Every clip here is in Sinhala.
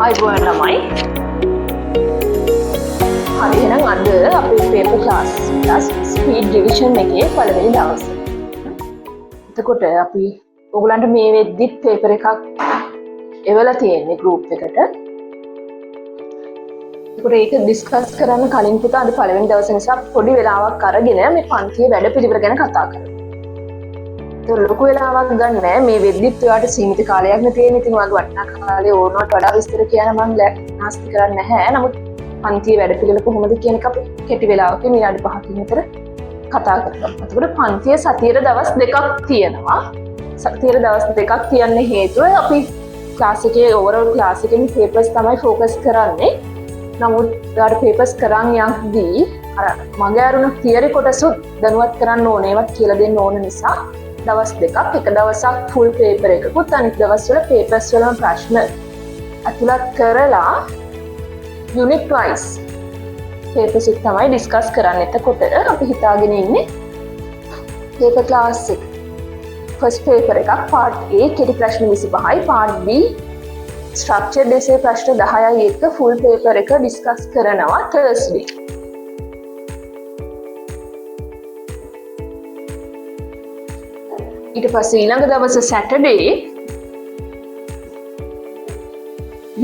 ආයුබෝවන් ළමයි. හරි, එහෙනම් අද අපේ paper class plus speed revision එකේ පළවෙනි දවස. එතකොට අපි ඔයගලන්ට මේ වෙද්දිත් පේපර් එකක් එවලා තියෙන්නේ ගෲප් එකට. එතකොට ඒක ඩිස්කස් කරන්න කලින් පුතා අද පළවෙනි දවස නිසා පොඩි වෙලාවක් අරගෙන මේ පන්තියේ වැඩපිළිවෙල ගැන කතා කරමු. ඒක ලොකු වෙලාවක් ගන්න නෑ, මේ වෙද්දිත් ඔයාට සීමිත කාලයක් නේ තියෙන්නේ. ඉතින් ඔයාගේ වටිනා කාලේ ඕනවට වඩා විස්තර කියන්න මං නාස්ති කරන්නේ නැහැ. නමුත් පන්තියේ වැඩපිළිවෙල කොහොමද කියන එක අපි කෙටි වෙලාවකින් විනාඩි 5කින් විතර කතා කරමු. එතකොට පන්තිය සතියේ දවස් දෙකක් තියෙනවා. සතියේ දවස් දෙකක් තියන්න හේතුව අපි ක්ලාස් එකේ ඕවරෝල් ක්ලාස් එකේ පේපර්ස් තමයි ෆෝකස් කරන්නේ. නමුත් ඔයාට පේපර්ස් කරන් යද්දී අර මගේ අරුණ තියරි කොටසුත් දැනුවත් කරන්න ඕනේ, ඒවත් කියලා දෙන්න ඕන නිසා දවස් දෙකක්, එක දවසක් ෆුල් පේපර් එකකුත් අනිත් දවස්වල පේපර්ස් වලම ප්‍රශ්න ඇතුළත් කරලා යුනිට් වයිස් පේපර්ස් එක තමයි ඩිස්කස් කරන්නේ. එතකොට අපි හිතාගෙන ඉන්නේ පේපර් ක්ලාස් එක ෆස්ට් පේපර් එකක් පාර්ට් A කෙටි ප්‍රශ්න 25යි, පාර්ට් B structured එසේ ප්‍රශ්න 10යි එක්ක ෆුල් පේපර් එක ඩිස්කස් කරනවා තර්ස්ඩේ. ඊට පස්සේ ඊළඟ දවස Saturday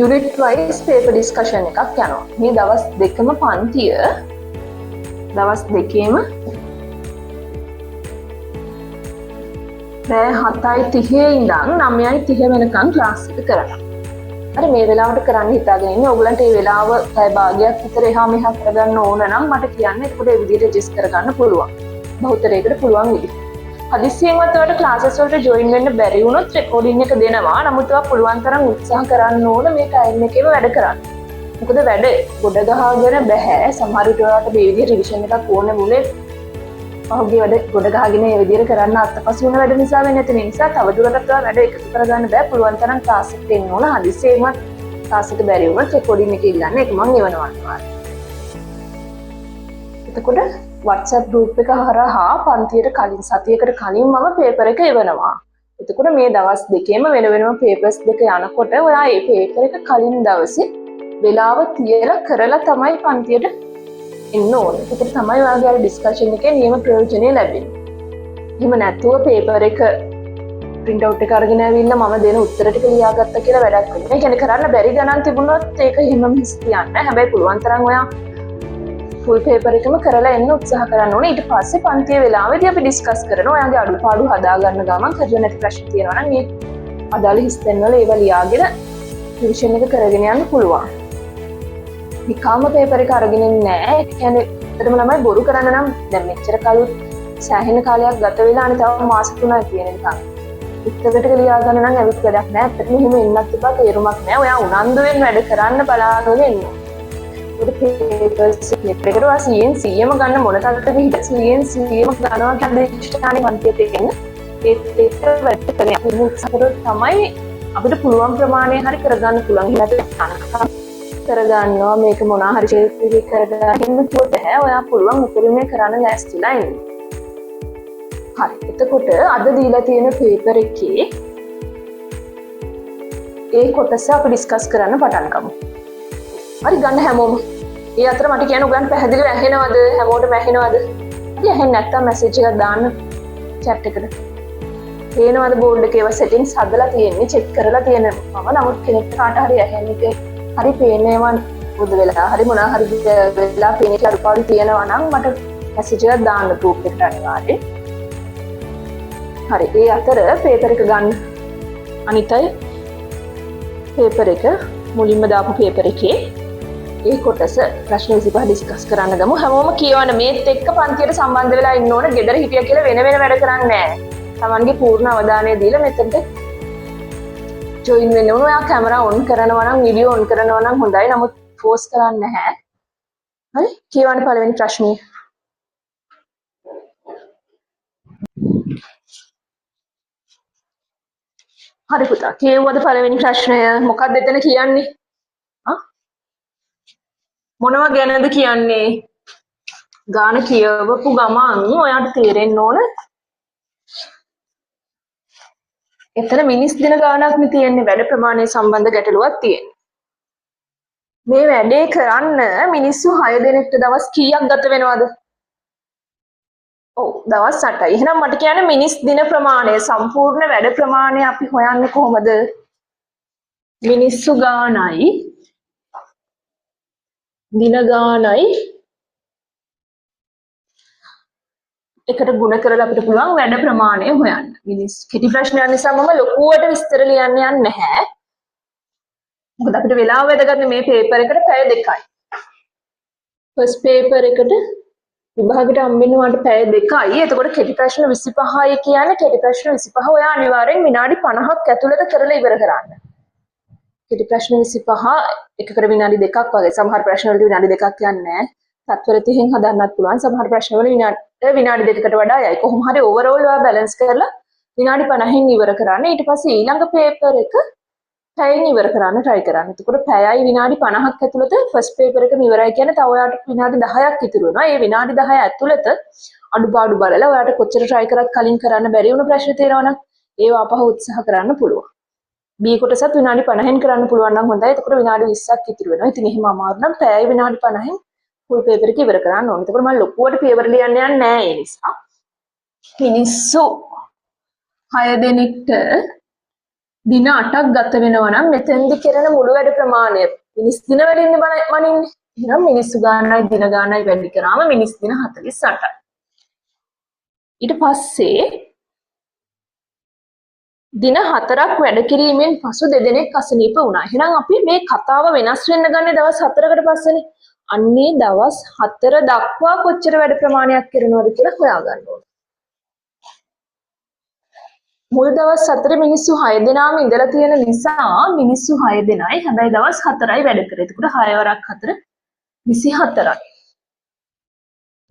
unit wise paper discussion එකක් යනවා. මේ දවස් දෙකම පන්තිය දවස් දෙකේම රෑ 7:30 ඉඳන් 9:30 වෙනකන් ක්ලාස් එක කරනවා. හරි, මේ වෙලාවට කරන්න හිතාගෙන ඉන්නේ. ඔයගලන්ට මේ වෙලාව පැය භාගයක් විතර එහා මෙහා කරගන්න ඕන නම් මට කියන්න. එතකොට ඒ විදිහට ඇඩ්ජස්ට් කරගන්න පුළුවන්. බහුතරයකට පුළුවන් විදිහට. හදිස්සියෙන්වත් ඔයාලට ක්ලාසස් වලට ජොයින් වෙන්න බැරි වුණොත් රෙකෝඩින් එක දෙනවා. නමුත් ඔයා පුළුවන් තරම් උත්සාහ කරන්න ඕන මේ ටයිම් එකේම වැඩ කරන්න. මොකද වැඩ ගොඩ ගහගෙන බැහැ. සමහර විට ඔයාලට මේ විදිහට රිවිෂන් එකක් ඕන වුණේ පහුගිය වැඩ ගොඩ ගහගෙන මේ විදිහට කරන්න අත්පසු වුණ වැඩ නිසා වෙන්නේ නැති නිසා තවදුරටත් ඔයා වැඩ එකතු කරගන්න බෑ. පුළුවන් තරම් ක්ලාස් එකට එන්න ඕන. හදිස්සියෙන්වත් ක්ලාස් එක බැරි වුණොත් රෙකෝඩින් එක ඉල්ලන්න. ඒක මං එවනවා අනිවාර්යයෙන්. එතකොට WhatsApp group එක හරහා පන්තියට කලින් සතියකට කලින් මම පේපර් එක එවනවා. එතකොට මේ දවස් දෙකේම වෙන වෙනම පේපර්ස් දෙක යනකොට ඔයා මේ පේපර් එක කලින් දවසේ වෙලාව තියලා කරලා තමයි පන්තියට එන්න ඕනේ. එතකොට තමයි ඔයාගේ අර ඩිස්කෂන් එකේ නියම ප්‍රයෝජනය ලැබෙන්නේ. එහෙම නැතුව පේපර් එක ප්‍රින්ට් අවුට් එක අරගෙන ඇවිල්ලා මම දෙන උත්තර ටික ලියාගත්තා කියලා වැඩක් වෙන්නේ නෑ. ඒ කියන්නේ කරන්න බැරි ගණන් තිබුණොත් ඒක එහෙමම හිස් තියන්න. හැබැයි පුළුවන් තරම් ඔයා ෆුල් පේපර් එකම කරලා එන්න උත්සාහ කරන්න ඕනේ. ඊට පස්සේ පන්තියේ වෙලාවෙදී අපි ඩිස්කස් කරනවා. ඔයාගේ අඩුපාඩු හදාගන්න ගමන් කරලා නැති ප්‍රශ්න තියෙනවා නම් ඒ අදාළ හිස් තැන්වල ඒවා ලියාගෙන රිවිෂන් එක කරගෙන යන්න පුළුවන්. නිකාම පේපර් එක අරගෙන ඉන්නේ නෑ. ඒ කියන්නේ ඇත්තටම ළමයි බොරු කරන්න නම් දැන් මෙච්චර කලුත් සෑහෙන කාලයක් ගත වෙලා අනේ තව මාස 3යි තියෙන නිකන්. උත්තර ටික ලියා ගන්න නම් ඇවිත් වැඩක් නෑ. ඇත්තටම එහෙම එන්නත් එපා, තේරුමක් නෑ. ඔයා උනන්දුවෙන් වැඩ කරන්න බලාගෙන එන්න. පේපර්ස් එකට ඔයා 100%ම ගන්න මොන තත්ත්වෙක හිටියත් 100%ම ගන්නවා කියන දිශානේ පන්තියට එන්න. ඒත් එක්ක වැඩ කරන අපි උත්සාහ කරොත් තමයි අපිට පුළුවන් ප්‍රමාණය හරි කරගන්න පුළුවන්. එහෙම කරගන්නවා මේක මොනවා හරි ෂේප් එකක් කරගන්න එහෙම කිව්වොත් බෑ. ඔයා පුළුවන් උපරිමය කරන්න ලෑස්තිලා ඉන්න. හරි. එතකොට අද දීලා තියෙන පේපර් එකේ ඒ කොටස අපි ඩිස්කස් කරන්න පටන් ගමු. හරි, ගන්න හැමෝම. ඒ අතර මට කියන්න ඔයගලන්ට පැහැදිලිව ඇහෙනවද? හැමෝටම ඇහෙනවද? හරි, ඇහෙන්නේ නැත්තම් මැසේජ් එකක් දාන්න චැට් එකට. පේනවද බෝඩ් එකේ ඒවා සෙටින්ග්ස් හදලා තියෙන්නේ, චෙක් කරලා තියෙන මම. නමුත් කෙනෙක්ට කාට හරි ඇහෙන එක හරි පේන ඒවා බුදු වෙලා හරි මොනවා හරි වෙලා පේන එක අඩුපාඩු තියෙනවා නම් මට මැසේජ් එකක් දාන්න ගෲප් එකට අනිවාර්යෙන්. හරි, ඒ අතර පේපර් එක ගන්න. අනිත් අය පේපර් එක මුලින්ම දාපු පේපර් එකේ ඒ කොටස ප්‍රශ්න 25 ඩිස්කස් කරන්න ගමු. හැමෝම කියවන මේත් එක්ක පන්තියට සම්බන්ධ වෙලා ඉන්න ඕන. ගෙදර හිටියා කියලා වෙන වෙන වැඩ කරන්නේ නෑ. තමන්ගේ පූර්ණ අවධානය දීලා මෙතනට ජොයින් වෙන්න ඕන. ඔයා කැමරා ඔන් කරනවා නම් වීඩියෝ ඔන් කරනවා නම් හොඳයි. නමුත් ෆෝස් කරන්නේ නැහැ. හරි, කියවන්න පළවෙනි ප්‍රශ්නය. හරි පුතා, කියවුවද පළවෙනි ප්‍රශ්නය? මොකක්ද එතන කියන්නේ? මොනවා ගැනද කියන්නේ? ගාන කියවපු ගමන් ඔයාට තේරෙන්න ඕන එතන මිනිස් දින ගාණක් නේ තියෙන්නේ, වැඩ ප්‍රමාණය සම්බන්ධ ගැටලුවක් තියෙන්නේ. මේ වැඩේ කරන්න මිනිස්සු 6 දෙනෙක්ට දවස් කීයක් ගත වෙනවද? ඔව් දවස් 8යි. එහෙනම් මට කියන්න මිනිස් දින ප්‍රමාණය, සම්පූර්ණ වැඩ ප්‍රමාණය අපි හොයන්නේ කොහොමද? මිනිස්සු ගානයි දින ගානයි එකට ගුණ කරලා අපිට පුළුවන් වැඩ ප්‍රමාණය හොයන්න. මිනිස් කෙටි ප්‍රශ්නයක් නිසා මම ලොකුවට විස්තර ලියන්න යන්නේ නැහැ. මොකද අපිට වෙලාව වැදගත් මේ පේපර් එකට පැය 2යි. ෆස්ට් පේපර් එකට විභාගෙට හම්බෙන්න ඔයාලට පැය 2යි. එතකොට කෙටි ප්‍රශ්න 25යි කියන්නේ කෙටි ප්‍රශ්න 25 ඔයා අනිවාර්යෙන් විනාඩි 50ක් ඇතුළත කරලා ඉවර කරන්න. කෙටි ප්‍රශ්න 25 එකකට විනාඩි 2ක් වගේ. සමහර ප්‍රශ්න වලට විනාඩි 2ක් යන්නේ නැහැ. තත්පර 30න් හදන්නත් පුළුවන්. සමහර ප්‍රශ්න වල විනාඩි 2කට වඩා යයි. කොහොම හරි ඕවරෝල් ඔයා බැලන්ස් කරලා විනාඩි 50න් ඉවර කරන්න. ඊට පස්සේ ඊළඟ පේපර් එක පැයෙන් ඉවර කරන්න try කරන්න. එතකොට පැයයි විනාඩි 50ක් ඇතුළත ෆස්ට් පේපර් එකම ඉවරයි කියන්නේ තව ඔයාට විනාඩි 10ක් ඉතුරු වෙනවා. ඒ විනාඩි 10 ඇතුළත අඩුපාඩු බලලා ඔයාට කොච්චර try කරත් කලින් කරන්න බැරි වුණු ප්‍රශ්න තියෙනවා නම් ඒව ආපහු උත්සාහ කරන්න පුළුවන්. B කොටසත් විනාඩි 50න් කරන්න පුළුවන් නම් හොඳයි. එතකොට විනාඩි 20ක් ඉතුරු වෙනවා. ඉතින් එහෙම අමාරු නම් පැයයි විනාඩි 50න් ෆුල් පේපර් එක ඉවර කරන්න ඕනේ. එතකොට මම ලොකුවට පියවර ලියන්න යන්නේ නෑ ඒ නිසා. මිනිස්සු 6 දෙනෙක්ට දින 8ක් ගත වෙනවා නම් මෙතෙන්දි කරන මුළු වැඩ ප්‍රමාණය මිනිස් දින වලින් මනින්නේ. එහෙනම් මිනිස්සු ගානයි දින ගානයි වැඩි කරාම මිනිස් දින 48යි. ඊට පස්සේ දින 4ක් වැඩ කිරීමෙන් පසු දෙදෙනෙක් අසනීප වුණා. එහෙනම් අපි මේ කතාව වෙනස් වෙන්න ගන්නේ දවස් 4කට පස්සේනේ. අන්නේ දවස් 4 දක්වා කොච්චර වැඩ ප්‍රමාණයක් කරනවද කියලා හොයාගන්න ඕනේ. මුල් දවස් 4 මිනිස්සු 6 දෙනාම ඉඳලා තියෙන නිසා මිනිස්සු 6 දෙනයි. හැබැයි දවස් 4යි වැඩ කරේ. එතකොට 6 වරක් 4 24යි.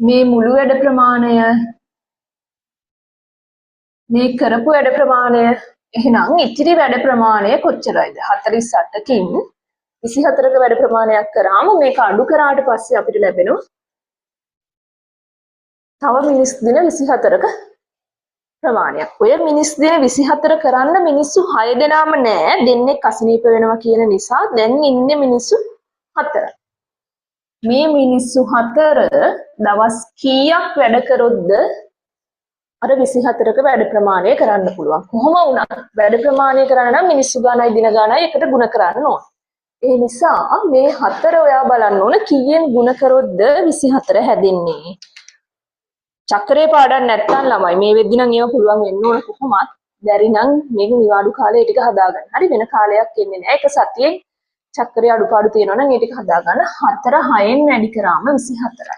මේ මුළු වැඩ ප්‍රමාණය මේ කරපු වැඩ ප්‍රමාණය එහෙනම් ඉතිරි වැඩ ප්‍රමාණය කොච්චරයිද? 48කින් 24ක වැඩ ප්‍රමාණයක් කරාම මේක අඩු කරාට පස්සේ අපිට ලැබෙනවා තව මිනිස් දින 24ක ප්‍රමාණයක්. ඔය මිනිස් දින 24 කරන්න මිනිස්සු 6 දෙනාම නෑ, දෙන්නෙක් අසනීප වෙනවා කියන නිසා දැන් ඉන්නේ මිනිස්සු 4. මේ මිනිස්සු 4 දවස් කීයක් වැඩ කරොත්ද අර 24ක වැඩ ප්‍රමාණය කරන්න පුළුවන්? කොහොම වුණත් වැඩ ප්‍රමාණය කරන්න නම් මිනිස්සු ගානයි දින ගානයි එකට ගුණ කරන්න ඕන. ඒ නිසා මේ 4 ඔයා බලන්න ඕන කීයෙන් ගුණ කරොත්ද 24 හැදෙන්නේ. චක්‍රේ පාඩම් නැත්තම් ළමයි මේ වෙද්දි නම් ඒව පුළුවන් වෙන්න ඕන කොහොමත්. බැරි නම් මේක නිවාඩු කාලේ ඒ ටික හදාගන්න. හරි වෙන කාලයක් එන්නේ නැහැ. එක සතියෙන් චක්‍රේ අඩුපාඩු තියෙනවා නම් ඒ ටික හදාගන්න. 4 6න් වැඩි කරාම 24යි.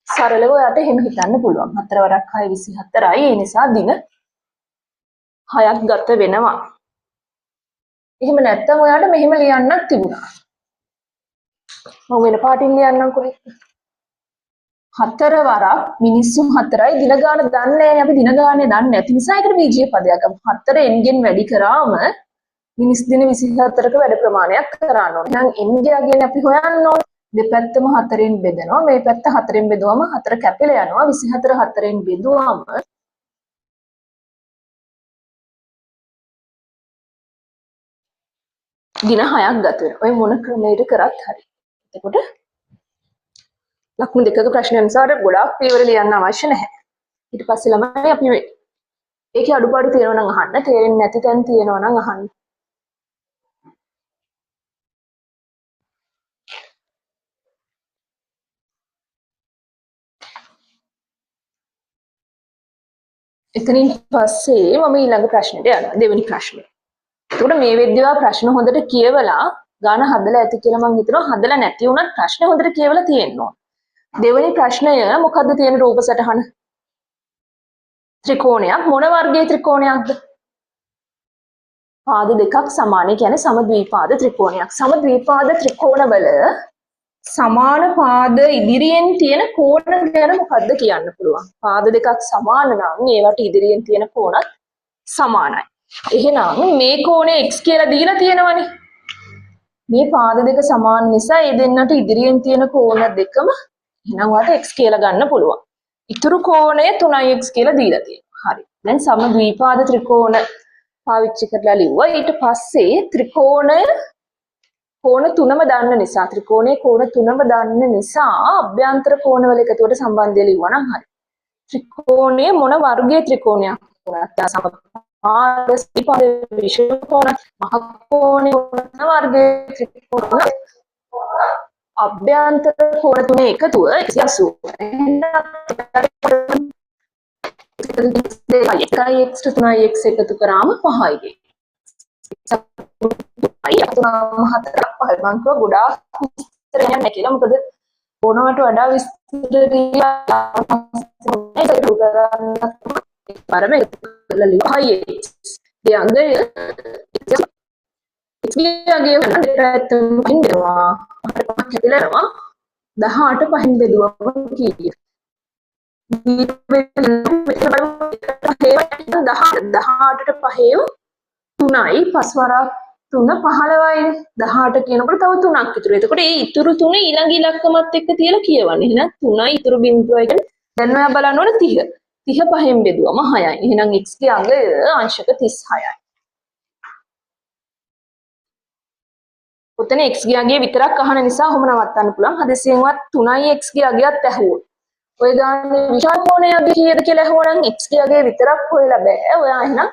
සරලව ඔයාට එහෙම හිතන්න පුළුවන්. 4 වරක් 6 24යි. ඒ නිසා දින 6ක් ගත වෙනවා. එහෙම නැත්තම් ඔයාට මෙහෙම ලියන්නත් තිබුණා. මම වෙන පාටින් ලියන්නම් කොහෙද? 4 වරක් මිනිස්සු 4යි දින ගාන දන්නේ නැහැ. අපි දින ගානේ දන්නේ නැති නිසා ඒකට බීජීය පදයක් ගමු. 4 n ගෙන් වැඩි කරාම මිනිස් දින 24ක වැඩ ප්‍රමාණයක් කරන්න ඕනේ. එහෙනම් n ගේ අගයනේ අපි හොයන්න ඕනේ. දෙපැත්තම 4ෙන් බෙදෙනවා. මේ පැත්ත 4ෙන් බෙදුවම 4 කැපිලා යනවා. 24 4ෙන් බෙදුවම දින 6ක් ගත වෙනවා. ඔය මොන ක්‍රමයකට කරත් හරි. එතකොට ලකුණු දෙකක ප්‍රශ්න නිසා අර ගොඩාක් පියවර ලියන්න අවශ්‍ය නැහැ. ඊට පස්සේ ළමයි අපි ඒකේ අඩුපාඩු තියෙනවා නම් අහන්න, තේරෙන්නේ නැති තැන් තියෙනවා නම් අහන්න. එතනින් පස්සේ මම ඊළඟ ප්‍රශ්නෙට යනවා. දෙවෙනි ප්‍රශ්නේ. එතකොට මේ වෙද්දී ප්‍රශ්න හොඳට කියවලා ගාන හදලා ඇති කියලා මං හිතනවා. හදලා නැති වුණත් ප්‍රශ්න හොඳට කියවලා තියෙන්න ඕන. දෙවෙනි ප්‍රශ්නය මොකද්ද තියෙන රූප සටහන? ත්‍රිකෝණයක්. මොන වර්ගයේ ත්‍රිකෝණයක්ද? පාද දෙකක් සමාන. ඒ කියන්නේ සමද්විපාද ත්‍රිකෝණයක්. සමද්විපාද ත්‍රිකෝණවල සමාන පාද ඉදිරියෙන් තියෙන කෝණ ගැන මොකද්ද කියන්න පුළුවන්? පාද දෙකක් සමාන නම් ඒවට ඉදිරියෙන් තියෙන කෝණත් සමානයි. එහෙනම් මේ කෝණය x කියලා දීලා තියෙනවනේ. මේ පාද දෙක සමාන නිසා ඒ දෙන්නට ඉදිරියෙන් තියෙන කෝණ දෙකම එහෙනම් ඔයාලට x කියලා ගන්න පුළුවන්. ඉතුරු කෝණය 3x කියලා දීලා තියෙනවා. හරි. දැන් සමද්විපාද ත්‍රිකෝණ පාවිච්චි කරලා ලිව්වා. ඊට පස්සේ ත්‍රිකෝණය කෝණ තුනම දන්න නිසා, ත්‍රිකෝණයේ කෝණ තුනම දන්න නිසා අභ්‍යන්තර කෝණවල එකතුවට සම්බන්ධය ලිව්වා නම් හරි. ත්‍රිකෝණයේ මොන වර්ගයේ ත්‍රිකෝණයක් වුණත්, සමපාද, ත්‍රිපාද, විෂම කෝණ, මහ කෝණේ මොන වර්ගයේ ත්‍රිකෝණ අභ්‍යන්තර කෝණ තුනේ එකතුව 180. එහෙනම් 1x 3x එකතු කරාම 5යි. 3 4 5 මං කිව්වා ගොඩාක් විස්තර යන්නේ නැහැ කියලා. මොකද ඕනවට වඩා විස්තර දීලා කරන්න එකපාරම එකතු කරලා ලිව්වා 5x. ඒ අගය x ගේ අගය හොයන්න දෙපැත්තම පහින් බෙදුවා. 8 පහක් හැදිලා යනවා. 18 පහෙන් බෙදුවම කීයද? 18ට පහේව 3යි පස් වරක් 3 15යිනේ. 18 කියනකොට තව 3ක් ඉතුරු. එතකොට ඒ ඉතුරු 3 ඊළඟ ඉලක්කමත් එක්ක තියලා කියවන්න. එහෙනම් 3යි ඉතුරු බිංදුවයි කියන්නේ දැන් ඔයා බලන්න ඕනේ 30. 30 පහෙන් බෙදුවම 6යි. එහෙනම් x ගේ අගය අංශක 36යි. ඔතන x ගේ අගය විතරක් අහන නිසා ඔහොම නවත්තන්න පුළුවන්. හදිසියෙන්වත් 3යි x ගේ අගයත් ඇහුවොත්. ඔය ගානේ විශාල කෝණයේ අගය කීයද කියලා ඇහුවනම් x ගේ අගය විතරක් හොයලා බෑ. ඔයා එහෙනම්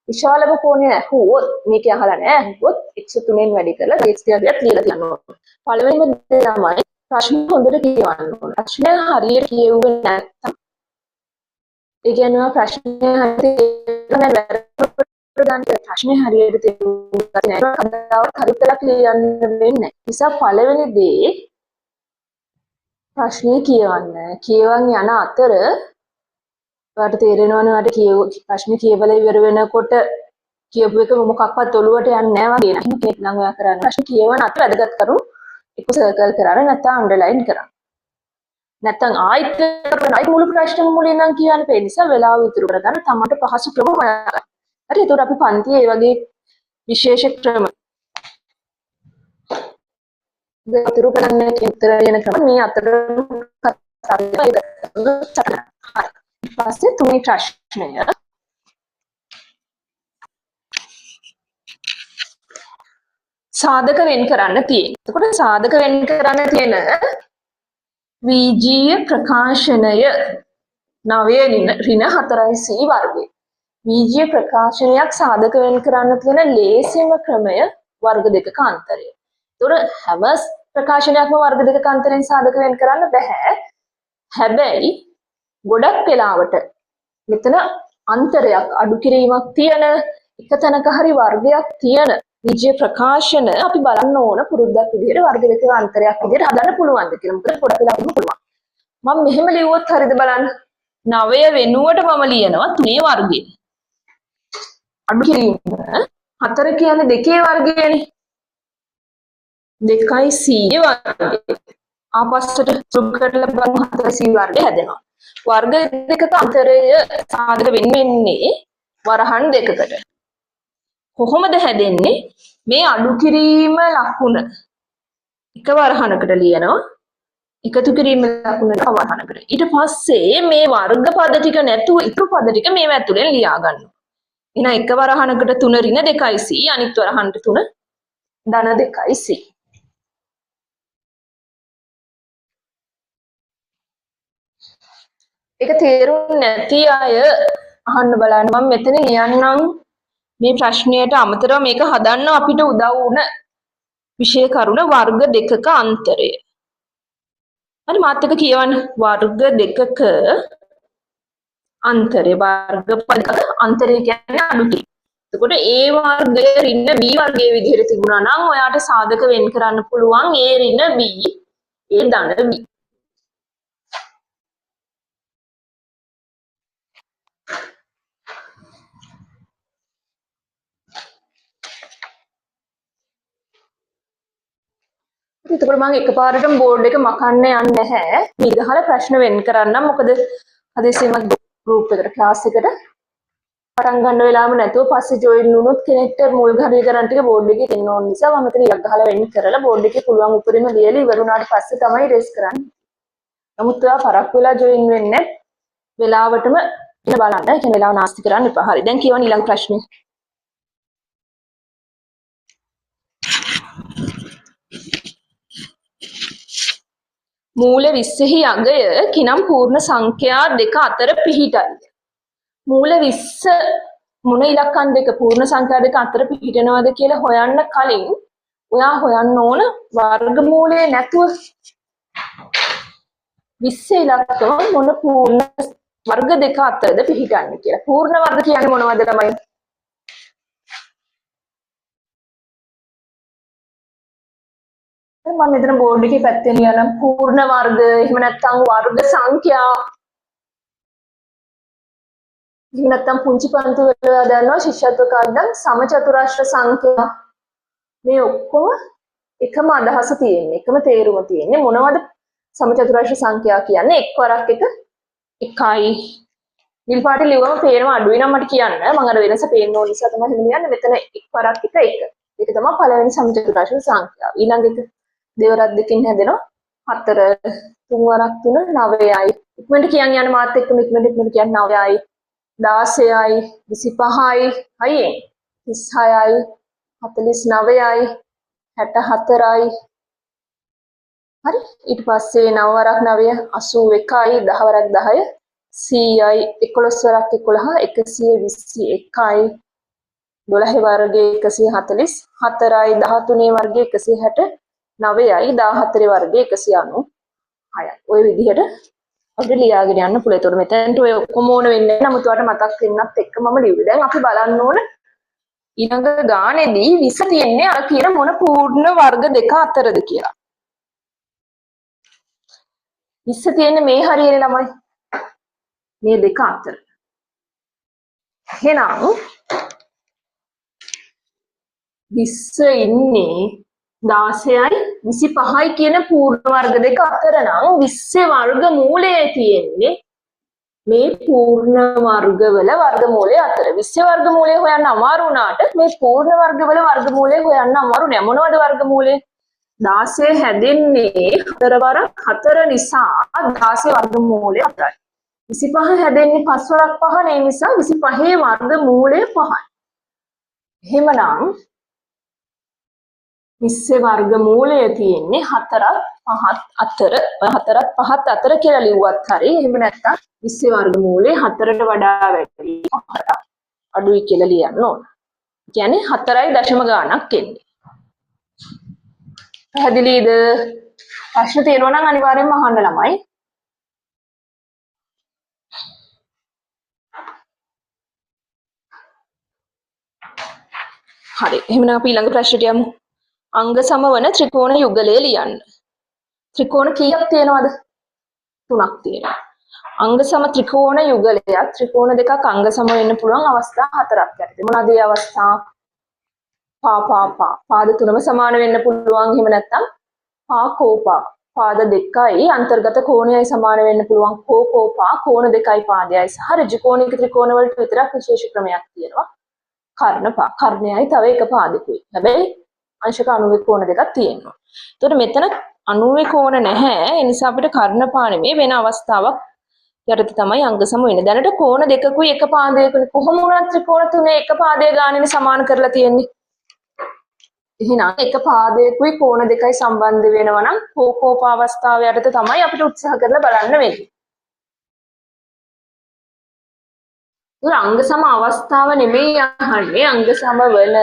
විශාලම කෝණය ඇහුවොත් මේක අහලා නෑ. ඇහුවොත් x තුනෙන් වැඩි කරලා x ගේ අගයත් ලියලා තියන්න ඕන. පළවෙනිම දේ තමයි ප්‍රශ්න හොඳට කියවන්න ඕන. ප්‍රශ්නය හරියට කියුවේ නැත්නම් ඒ කියන්නේ ඔයා ප්‍රශ්නය හරියට ප්‍රශ්නේ හරියට තේරුම් ගත්තේ නැහැ. කවදාවත් හරි උත්තරයක් ලියන්න වෙන්නේ නැහැ. නිසා පළවෙනි දේ ප්‍රශ්නේ කියවන්න. කියවන් යන අතර ඔයාට තේරෙනවනේ ඔයාට ප්‍රශ්නේ කියවලා ඉවර වෙනකොට කියපු එක මොකක්වත් ඔලුවට යන්නේ නැහැ වගේ නේද? කෙනෙක් නම් ඔයා කරන්නේ ප්‍රශ්න කියවන අතර වැදගත් කරුණු එක්ක සර්කල් කරන්න නැත්නම් අන්ඩර්ලයින් කරන්න. නැත්නම් ආයිත් කරන මුළු ප්‍රශ්නම මුලින් ඉඳන් කියන්න බැහැ. නිසා වෙලාව ඉතුරු කරගන්න තමන්ට පහසු ක්‍රම හොයාගන්න. හරි, එතකොට අපි පන්තියේ ඒ වගේ විශේෂ ක්‍රම ඉතුරු කරන්න උත්තර දෙන ක්‍රම මේ අතරම කතා කරලා. හරි. ඊපස්සේ තුන්වෙනි ප්‍රශ්නය සාධක වෙන් කරන්න තියෙන්නේ. එතකොට සාධක වෙන් කරන්න තියෙන වීජීය ප්‍රකාශනය 9 ඍණ 4c වර්ගය. වීජීය ප්‍රකාශනයක් සාධක වෙන් කරන්න තියෙන ලේසිම ක්‍රමය වර්ග දෙකක අන්තරය. එතකොට හැම ප්‍රකාශනයක්ම වර්ග දෙකක අන්තරයෙන් සාධක වෙන් කරන්න බෑ. හැබැයි ගොඩක් වෙලාවට මෙතන අන්තරයක් අඩු කිරීමක් තියෙන එක තැනක හරි වර්ගයක් තියෙන විජය ප්‍රකාශන අපි බලන්න ඕන පුරුද්දක් විදිහට වර්ග දෙකක අන්තරයක් විදිහට හදන්න පුළුවන්ද කියලා. මොකද පොඩක් වෙලාවකම පුළුවන්. මම මෙහෙම ලිව්වොත් හරිද බලන්න. 9 වෙනුවට මම ලියනවා 3 වර්ගය. අඩු කිරීම 4 කියන්නේ 2 වර්ගයනේ. 2 c වර්ගය. ආපස්සට සුළු කරලා බලමු 4 c වර්ගය හැදෙනවා. වර්ග දෙකක අන්තරය සාධක වෙන්නේ වරහන් දෙකකට. කොහොමද හැදෙන්නේ? මේ අඩු කිරීම ලකුණ එක වරහනකට ලියනවා, එකතු කිරීම ලකුණ තව වරහනකට. ඊට පස්සේ මේ වර්ග පද ටික නැතුව ඉතුරු පද ටික මේව ඇතුලෙන් ලියා ගන්නවා. එහෙනම් එක වරහනකට 3 ඍණ 2 c, අනිත් වරහනට 3 ධන 2 c. ඒක තේරුම් නැති අය අහන්න බලන්න. මම මෙතන ලියන්නම් මේ ප්‍රශ්නයට අමතරව මේක හදන්න අපිට උදව් වුණ විෂය කරුණ වර්ග දෙකක අන්තරය. හරි, මාත් එක්ක කියවන්න. වර්ග දෙකක අන්තරය, වර්ග පදක අන්තරය කියන්නේ අඩු කිරීම. එතකොට A වර්ගය ඍණ B වර්ගය විදිහට තිබුණා නම් ඔයාට සාධක වෙන් කරන්න පුළුවන් A ඍණ B, A ධන B. එතකොට මම එකපාරටම බෝඩ් එක මකන්න යන්නේ නැහැ. මේ ගහලා ප්‍රශ්න වෙන් කරන්නම්. මොකද හදිසියෙම ගෲප් එකට ක්ලාස් එකට පටන් ගන්න වෙලාවම නැතුව පස්සේ ජොයින් වුණොත් කෙනෙක්ට මුල් හරිය ගණන් ටික බෝඩ් එකේ දෙන්න ඕන නිසා මම මෙතන ඉලක්ක ගහලා වෙන් කරලා බෝඩ් එකේ පුළුවන් උපරිම ලියලා ඉවර වුණාට පස්සේ තමයි රේස් කරන්නේ. නමුත් ඔයා පරක් වෙලා ජොයින් වෙන්නේ වෙලාවටම ඉන්න බලන්න. ඒ කියන්නේ වෙලාව නාස්ති කරන්න එපා. හරි. දැන් කියවන්න ඊළඟ ප්‍රශ්නේ. මූල 20 අගය කිනම් පූර්ණ සංඛ්‍යා දෙක අතර පිහිටයිද? මූල 20 මොන ඉලක්කම් දෙක පූර්ණ සංඛ්‍යා දෙක අතර පිහිටනවද කියලා හොයන්න කලින් ඔයා හොයන්න ඕන වර්ගමූලය නැතුව 20 ඉලක්කම මොන පූර්ණ වර්ග දෙක අතරද පිහිටන්නේ කියලා. පූර්ණ වර්ග කියන්නේ මොනවද ළමයි? මම මෙතන බෝඩ් එකේ පැත්තෙන් ලියනම් පූර්ණ වර්ග, එහෙම නැත්නම් වර්ග සංඛ්‍යා, එහෙම නැත්නම් පුංචි පන්ති වල ඔයා දන්නවා ශිෂ්‍යත්ව කාලේ ඉඳන් සමචතුරස්‍ර සංඛ්‍යා, මේ ඔක්කොම එකම අදහස තියෙන්නේ, එකම තේරුම තියෙන්නේ. මොනවද සමචතුරස්‍ර සංඛ්‍යා කියන්නේ? එක් වරක් එක එකයි. නිල් පාට ලිව්වම පේනවා අඩුයි නම් මට කියන්න. මම අර වෙනස පේන්න ඕන නිසා තමයි එහෙම ලියන්නේ. මෙතන එක් වරක් එක එක. ඒක තමයි පළවෙනි සමචතුරස්‍ර සංඛ්‍යාව. ඊළඟ එක දෙවරක් දෙකින් හැදෙනවා 4, තුන් වරක් 3 9යි. ඉක්මනට කියන් යන්න මාත් එක්කම ඉක්මනට ඉක්මනට කියන්න 9යි, 16යි, 25යි, හයියෙන් 36යි, 49යි, 64යි. හරි. ඊට පස්සේ 9 වරක් 9 81යි, 10 වරක් 10 100යි, 11 වරක් 11 121යි, 12 වර්ගයේ 144යි, 13 වර්ගයේ 169යි, 14 වර්ගයේ 196යි. ඔය විදිහට අපිට ලියාගෙන යන්න පුළුවන්. ඒතකොට මෙතනට ඔය ඔක්කොම ඕන වෙන්නේ නැහැ. නමුත් ඔයාලට මතක් වෙන්නත් එක්ක මම ලිව්වේ. දැන් අපි බලන්න ඕන ඊළඟ ගානේදී 20 තියෙන්නේ අර කියන මොන පූර්ණ වර්ග දෙක අතරද කියලා. 20 තියෙන්නේ මේ හරියනේ ළමයි. මේ දෙක අතර. එහෙනම් 20 ඉන්නේ 16යි 25යි කියන පූර්ණ වර්ග දෙක අතර නම් 20 වර්ග මූලය තියෙන්නේ මේ පූර්ණ වර්ගවල වර්ගමූලය අතර. 20 වර්ගමූලය හොයන්න අමාරු වුණාට මේ පූර්ණ වර්ගවල වර්ගමූලය හොයන්න අමාරු නෑ. මොනවද වර්ගමූලය? 16 හැදෙන්නේ 4 වරක් 4 නිසා 16 වර්ගමූලය 4යි. 25 හැදෙන්නේ 5 වරක් 5 නේ නිසා 25 වර්ගමූලය 5යි. එහෙමනම් 20 වර්ගමූලය තියෙන්නේ 4ත් 5ත් අතර. 4ත් 5ත් අතර කියලා ලිව්වත් හරි. එහෙම නැත්නම් 20 වර්ගමූලය 4ට වඩා වැඩි 5ට අඩුයි කියලා ලියන්න ඕන. ඒ කියන්නේ 4යි දශම ගාණක් එන්නේ. පැහැදිලිද? ප්‍රශ්න තියෙනවා නම් අනිවාර්යෙන්ම අහන්න ළමයි. හරි. එහෙනම් අපි ඊළඟ ප්‍රශ්නෙට යමු. අංග සමවන ත්‍රිකෝණ යුගලය ලියන්න. ත්‍රිකෝණ කීයක් තියෙනවද? තුනක් තියෙනවා. අංග සම ත්‍රිකෝණ යුගලයක් ත්‍රිකෝණ දෙකක් අංග සම වෙන්න පුළුවන් අවස්ථා හතරක් යටතේ. මොනවාද ඒ අවස්ථා? පා පා පා. පාද තුනම සමාන වෙන්න පුළුවන්. එහෙම නැත්නම් පා කෝ පා. පාද දෙකයි අන්තර්ගත කෝණයයි සමාන වෙන්න පුළුවන්. කෝ කෝ පා කෝණ දෙකයි පාදයයි සහ ඍජුකෝණික ත්‍රිකෝණ වලට විතරක් විශේෂ ක්‍රමයක් තියෙනවා. කර්ණ පා. කර්ණයයි තව එක පාදකුයි. හැබැයි අංශක 90 කෝණ දෙකක් තියෙනවා. එතකොට මෙතන 90 කෝණ නැහැ. ඒ නිසා අපිට කර්ණ පා නෙමෙයි වෙන අවස්ථාවක් යටතේ තමයි අංග සම වෙන්නේ. දැනට කෝණ දෙකකුයි එක පාදයකුයි කොහොම වුණත් ත්‍රිකෝණ තුනේ එක පාදය ගානෙනේ සමාන කරලා තියෙන්නේ. එහෙනම් එක පාදයකුයි කෝණ දෙකයි සම්බන්ධ වෙනවා නම් කෝකෝප අවස්ථාව යටතේ තමයි අපිට උත්සාහ කරලා බලන්න වෙන්නේ. ඒක අංග සම අවස්ථාව නෙමෙයි අහන්නේ, අංග සම වල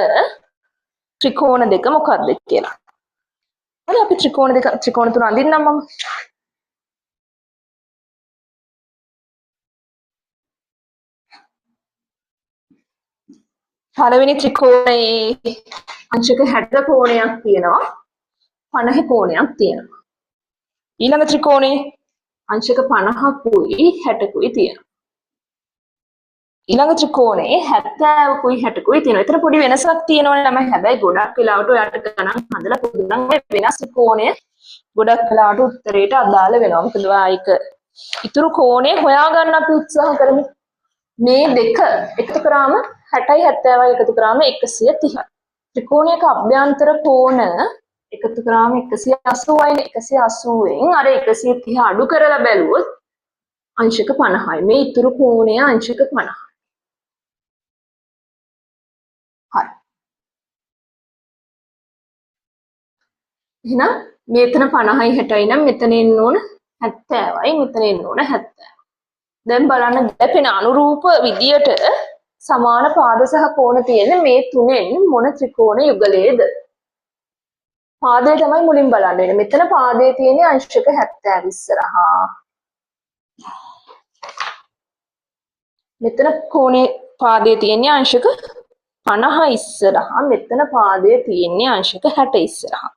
ත්‍රිකෝණ දෙක මොකක්ද කියලා. හරි, අපි ත්‍රිකෝණ දෙක ත්‍රිකෝණ තුන අඳින්නම් මම. පළවෙනි ත්‍රිකෝණයේ අංශක 60 කෝණයක් තියෙනවා, 50 කෝණයක් තියෙනවා. ඊළඟ ත්‍රිකෝණයේ අංශක 50කුයි 60කුයි තියෙනවා. ඊළඟ ත්‍රිකෝණයේ 70කුයි 60කුයි තියෙනවා. එතන පොඩි වෙනසක් තියෙනවනේ ළමයි. හැබැයි ගොඩක් වෙලාවට ඔයාලට ගණන් හදලා පොදු නම් ඔය වෙනස් ත්‍රිකෝණය ගොඩක් වෙලාවට උත්තරේට අදාළ වෙනවා. මොකද ඔයා ඒක ඉතුරු කෝණය හොයාගන්න අපි උත්සාහ කරමු. මේ දෙක එකතු කරාම 60යි 70යි එකතු කරාම 130යි. ත්‍රිකෝණයක අභ්‍යන්තර කෝණ එකතු කරාම 180යි. 180න් අර 130 අඩු කරලා බැලුවොත් අංශක 50යි. මේ ඉතුරු කෝණය අංශක 50යි. හරි. එහෙනම් මෙතන 50යි 60යි නම් මෙතන එන්න ඕන 70යි, මෙතන එන්න ඕන 70. දැන් බලන්න ගැලපෙන අනුරූප විදියට සමාන පාද සහ කෝණ තියෙන මේ තුනෙන් මොන ත්‍රිකෝණ යුගලයේද? පාදය තමයි මුලින් බලන්න වෙන්නේ. මෙතන පාදයේ තියෙන අංශක 70 ඉස්සරහා. මෙතන කෝණේ පාදයේ තියෙන අංශක 50 ඉස්සරහා. මෙතන පාදයේ තියෙන අංශක 60 ඉස්සරහා.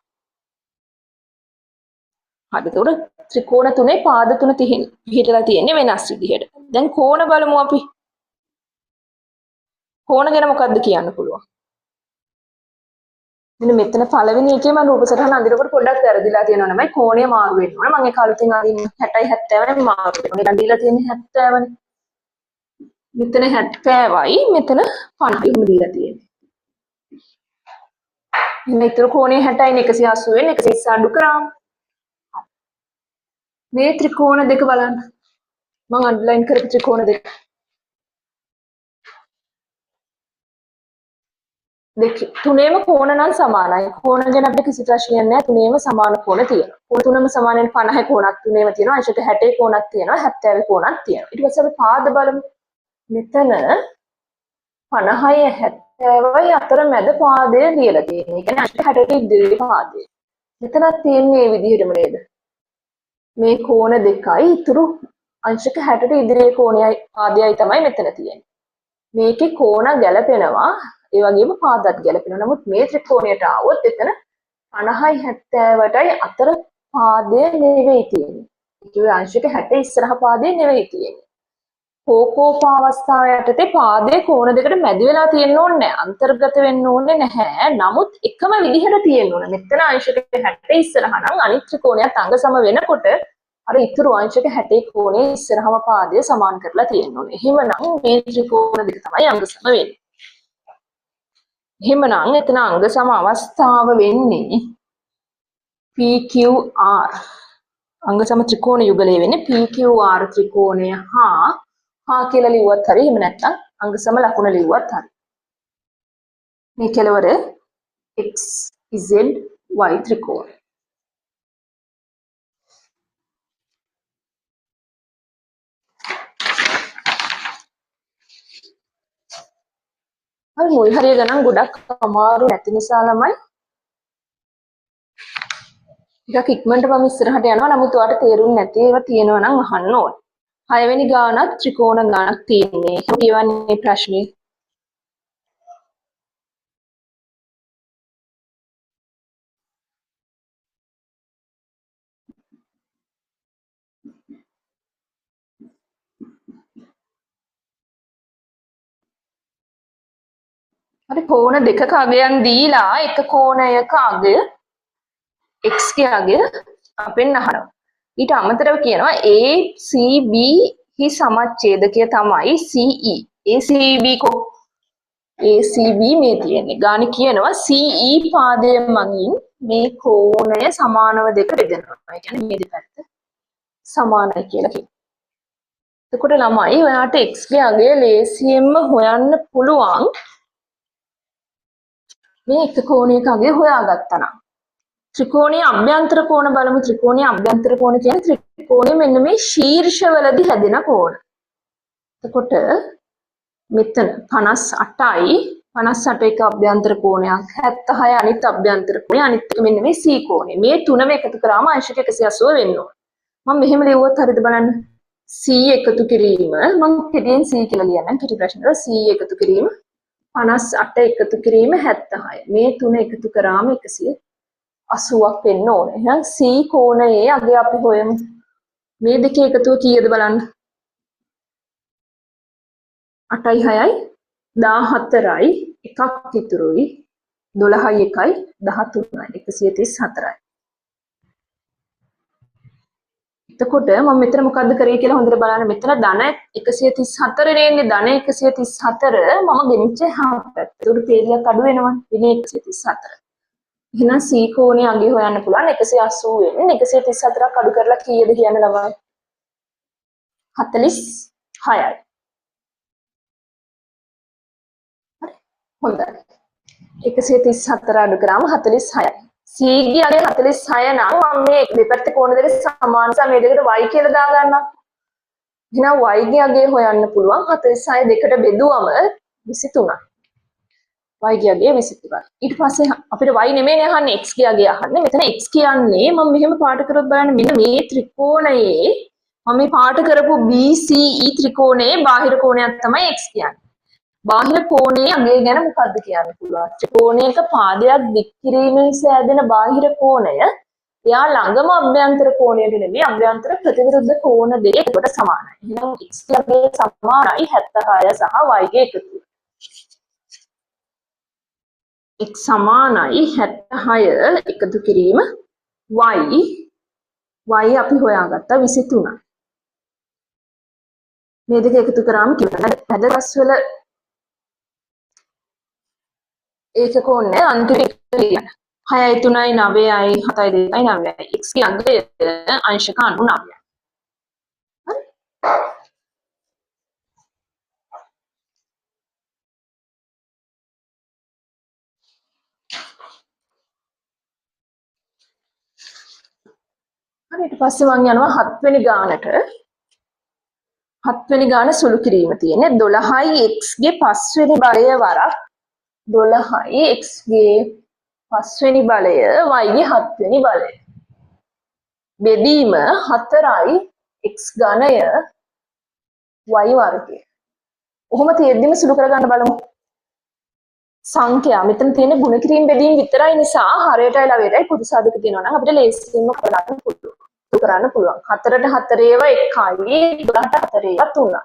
හරි, එතකොට ත්‍රිකෝණ තුනේ පාද තුන පිහිටලා තියෙන්නේ වෙනස් විදිහට. දැන් කෝණ බලමු අපි. කෝණ ගැන මොකද්ද කියන්න පුළුවන්? මෙන්න මෙතන පළවෙනි එකේ මම රූප සටහන අඳිනකොට පොඩ්ඩක් වැරදිලා තියෙනවා නමයි. කෝණය මාරු වෙන්න ඕන. මම ඒක අලුතින් අඳින්න 60යි 70යි මාරු වෙනවා. නිකන් දීලා තියෙන්නේ 70නේ. මෙතන 70යි මෙතන 50යි එහෙම දීලා තියෙන්නේ. එහෙනම් ඊටු කෝණය 60යි 180 වෙන්නේ 120 අඩු කරාම. මේ ත්‍රිකෝණ දෙක බලන්න. මම අන්ඩර්ලයින් කරපු ත්‍රිකෝණ දෙක. දෙක තුනේම කෝණ නම් සමානයි. කෝණ ගැන අපිට කිසි ප්‍රශ්නයක් නෑ. තුනේම සමාන කෝණ තියෙනවා. කෝණ තුනම සමාන වෙන 50 කෝණක් තුනේම තියෙනවා. අංශක 60 කෝණක් තියෙනවා. 70 කෝණක් තියෙනවා. ඊට පස්සේ අපි පාද බලමු. මෙතන 50යි 70යි අතර මැද පාදය ලියලා තියෙනවා. ඒ කියන්නේ අංශක 60ට ඉදිරි පාදය. මෙතනත් තියෙන්නේ මේ විදිහටම නේද? මේ කෝණ දෙකයි ඉතුරු අංශක 60ට ඉදිරියේ කෝණයයි පාදයයි තමයි මෙතන තියෙන්නේ. මේකේ කෝණ ගැලපෙනවා, ඒ වගේම පාදත් ගැලපෙනවා. නමුත් මේ ත්‍රිකෝණයට ආවොත් එතන 50යි 70ටයි අතර පාදය නෙවෙයි තියෙන්නේ. ඒ කියන්නේ අංශක 60 ඉස්සරහ පාදය නෙවෙයි තියෙන්නේ. කෝකෝප අවස්ථාව යටතේ පාදයේ කෝණ දෙකට මැදි වෙලා තියෙන්න ඕනේ නැහැ. අන්තර්ගත වෙන්න ඕනේ නැහැ. නමුත් එකම විදිහට තියෙන්න ඕනේ. මෙතන අංශක 60 ඉස්සරහ නම් අනිත් ත්‍රිකෝණයත් අංග සම වෙනකොට අර ඉතුරු අංශක 60 කෝණයේ ඉස්සරහම පාදය සමාන කරලා තියෙන්න ඕනේ. එහෙමනම් මේ ත්‍රිකෝණ දෙක තමයි අංග සම වෙන්නේ. එහෙමනම් එතන අංග සම අවස්ථාව වෙන්නේ PQR. අංග සම ත්‍රිකෝණ යුගලය වෙන්නේ PQR ත්‍රිකෝණය හා හා කියලා ලිව්වත් හරි, එහෙම නැත්නම් අංග සම ලකුණ ලිව්වත් හරි. මේ කෙලවර x z y ත්‍රිකෝණය. හරි, මුල් හරිය ගණන් ගොඩක් අමාරු නැති නිසා ළමයි ටිකක් ඉක්මනට මම ඉස්සරහට යනවා. නමුත් ඔයාලට තේරුම් නැති ඒවා තියෙනවා නම් අහන්න ඕනේ. හයවෙනි ගානත් ත්‍රිකෝණ ගානක් තියෙන්නේ. කියවන්නේ ප්‍රශ්නේ. හරි, කෝණ දෙකක අගයන් දීලා එක කෝණයක අගය x ගේ අගය අපෙන් අහනවා. ඊට අමතරව කියනවා ACB හි සමච්ඡේදකය තමයි CE. ACB කො? ACB මේ තියෙන්නේ. ගානේ කියනවා CE පාදය මගින් මේ කෝණය සමානව දෙක බෙදෙනවා. ඒ කියන්නේ මේ දෙපැත්ත සමානයි කියලා කියනවා. එතකොට ළමයි ඔයාට x ගේ අගය ලේසියෙන්ම හොයන්න පුළුවන් මේ එක කෝණයක අගය හොයාගත්තා නම්. ත්‍රිකෝණයේ අභ්‍යන්තර කෝණ බලමු. ත්‍රිකෝණයේ අභ්‍යන්තර කෝණ කියන්නේ ත්‍රිකෝණයේ මෙන්න මේ ශීර්ෂවලදී හැදෙන කෝණ. එතකොට මෙතන 58යි 58 එක අභ්‍යන්තර කෝණයක්, 76 අනිත් අභ්‍යන්තර කෝණය, අනිත් එක මෙන්න මේ C කෝණය. මේ තුනම එකතු කරාම අංශක 180 වෙන්න ඕන. මම මෙහෙම ලිව්වොත් හරියද බලන්න. C එකතු කිරීම මම කෙටියෙන් C කියලා ලියන්නම්. කෙටි ප්‍රශ්න වල C එකතු කිරීම 58 එකතු කිරීම 76. මේ තුන එකතු කරාම 180ක් වෙන්න ඕන. එහෙනම් C කෝණයේ අගය අපි හොයමු. මේ දෙකේ එකතුව කීයද බලන්න. 8යි 6යි 14යි එකක් ඉතුරුයි 12යි 1යි 13යි 134යි. එතකොට මම මෙතන මොකද්ද කරේ කියලා හොඳට බලන්න. මෙතන ධන 134 නේ එන්නේ. ධන 134 මම ගෙනිච්ච එහා පැත්ත. ඒකට තේරියක් අඩු වෙනවනේ. ඍණ 134. එහෙනම් C කෝණයේ අගය හොයන්න පුළුවන් 180 වෙන්නේ 134ක් අඩු කරලා කීයද කියන්න ළමයි? 46යි. හරි. හොඳයි. 134 අඩු කරාම 46යි. C C ගේ අගය 46 නම් මම මේ දෙපැත්තේ කෝණ දෙක සමාන නිසා මේ දෙකට y කියලා දාගන්නම්. එහෙනම් y ගේ අගය හොයන්න පුළුවන් 46 දෙකට බෙදුවම 23යි. Y ගේ අගය 23යි. ඊට පස්සේ අපිට y නෙමෙයිනේ අහන්නේ, x ගේ අගය අහන්නේ. මෙතන x කියන්නේ මම මෙහෙම පාට කරොත් බලන්න, මෙන්න මේ ත්‍රිකෝණයේ මම මේ පාට කරපු BCE ත්‍රිකෝණයේ බාහිර කෝණයක් තමයි x කියන්නේ. බාහිර කෝණයේ අගය ගැන මොකද්ද කියන්න පුළුවන්? ත්‍රිකෝණයක පාදයක් දික් කිරීමෙන් සෑදෙන බාහිර කෝණය එයා ළඟම අභ්‍යන්තර කෝණයට නෙමෙයි, අභ්‍යන්තර ප්‍රතිවිරුද්ධ කෝණ දෙක එකට සමානයි. එහෙනම් x ගේ සමානයි 76 සහ y ගේ එකතුව. x සමානයි 76 එකතු කිරීම y, y අපි හොයාගත්තා 23. මේ දෙක එකතු කරාම කියනවා වැදගත් වල ඒක කොන්නේ අන්තිම එක ලියන්න. 6යි 3යි 9යි 7යි 2යි 9යි. x ගේ අගය අංශක 99යි. හරි. හරි, ඊට පස්සේ මං යනවා 7 වෙනි ගානට. 7 වෙනි ගාන සුළු කිරීම තියෙන්නේ 12යි x ගේ 5 වෙනි බලය වරක් 12යි x ගේ 5 වෙනි බලය y ගේ 7 වෙනි බලය බෙදීම 4යි x ඝනය y වර්ගය. ඔහොම තියෙද්දිම සුළු කරගන්න බලමු. සංඛ්‍යා මෙතන තියෙන ගුණ කිරීම බෙදීම විතරයි නිසා හරයටයි ලවයටයි පොදු සාධක තියෙනවා නම් අපිට ලේසියෙන්ම කරගන්න පුළුවන්. කරන්න පුළුවන්. 4ට 4 ඒවා 1යි 12ට 4 ඒවා 3යි.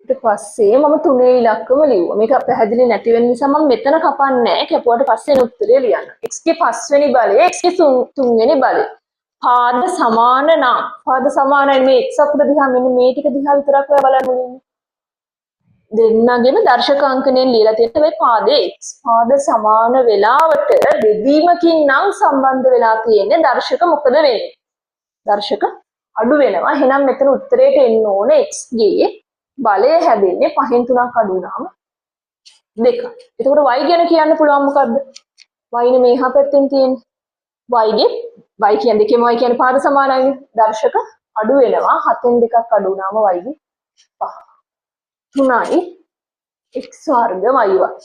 ඊට පස්සේ මම 3 ඉලක්කම ලිව්වා. මේක පැහැදිලි නැති වෙන නිසා මම මෙතන කපන්නේ නැහැ. කැපුවට පස්සේ එන උත්තරය ලියන්න. x ගේ 5 වෙනි බලය x ගේ 3 වෙනි බලය. පාද සමාන නම්, පාද සමානයි මේ x අකුර දිහා මෙන්න මේ ටික දිහා විතරක් ඔයා බලන්න මුලින්ම. දෙන්නගෙම දර්ශක අංකණයෙන් ලියලා තියෙන මේ පාදේ x පාද සමාන වෙලාවට බෙදීමකින් නම් සම්බන්ධ වෙලා තියෙන්නේ දර්ශක මොකද වෙන්නේ? දර්ශක අඩු වෙනවා. එහෙනම් මෙතන උත්තරේට එන්න ඕනේ x ගේ බලය හැදෙන්නේ 5න් 3ක් අඩු වුණාම 2යි. එතකොට y ගැන කියන්න පුළුවන් මොකද්ද? y නේ මේ එහා පැත්තෙන් තියෙන්නේ. y ගේ y කියන්නේ දෙකේම y කියන්නේ පාද සමානයිනේ. දර්ශක අඩු වෙනවා. 7න් 2ක් අඩු වුණාම y ගේ 5. 3යි x වර්ග y වර්ග.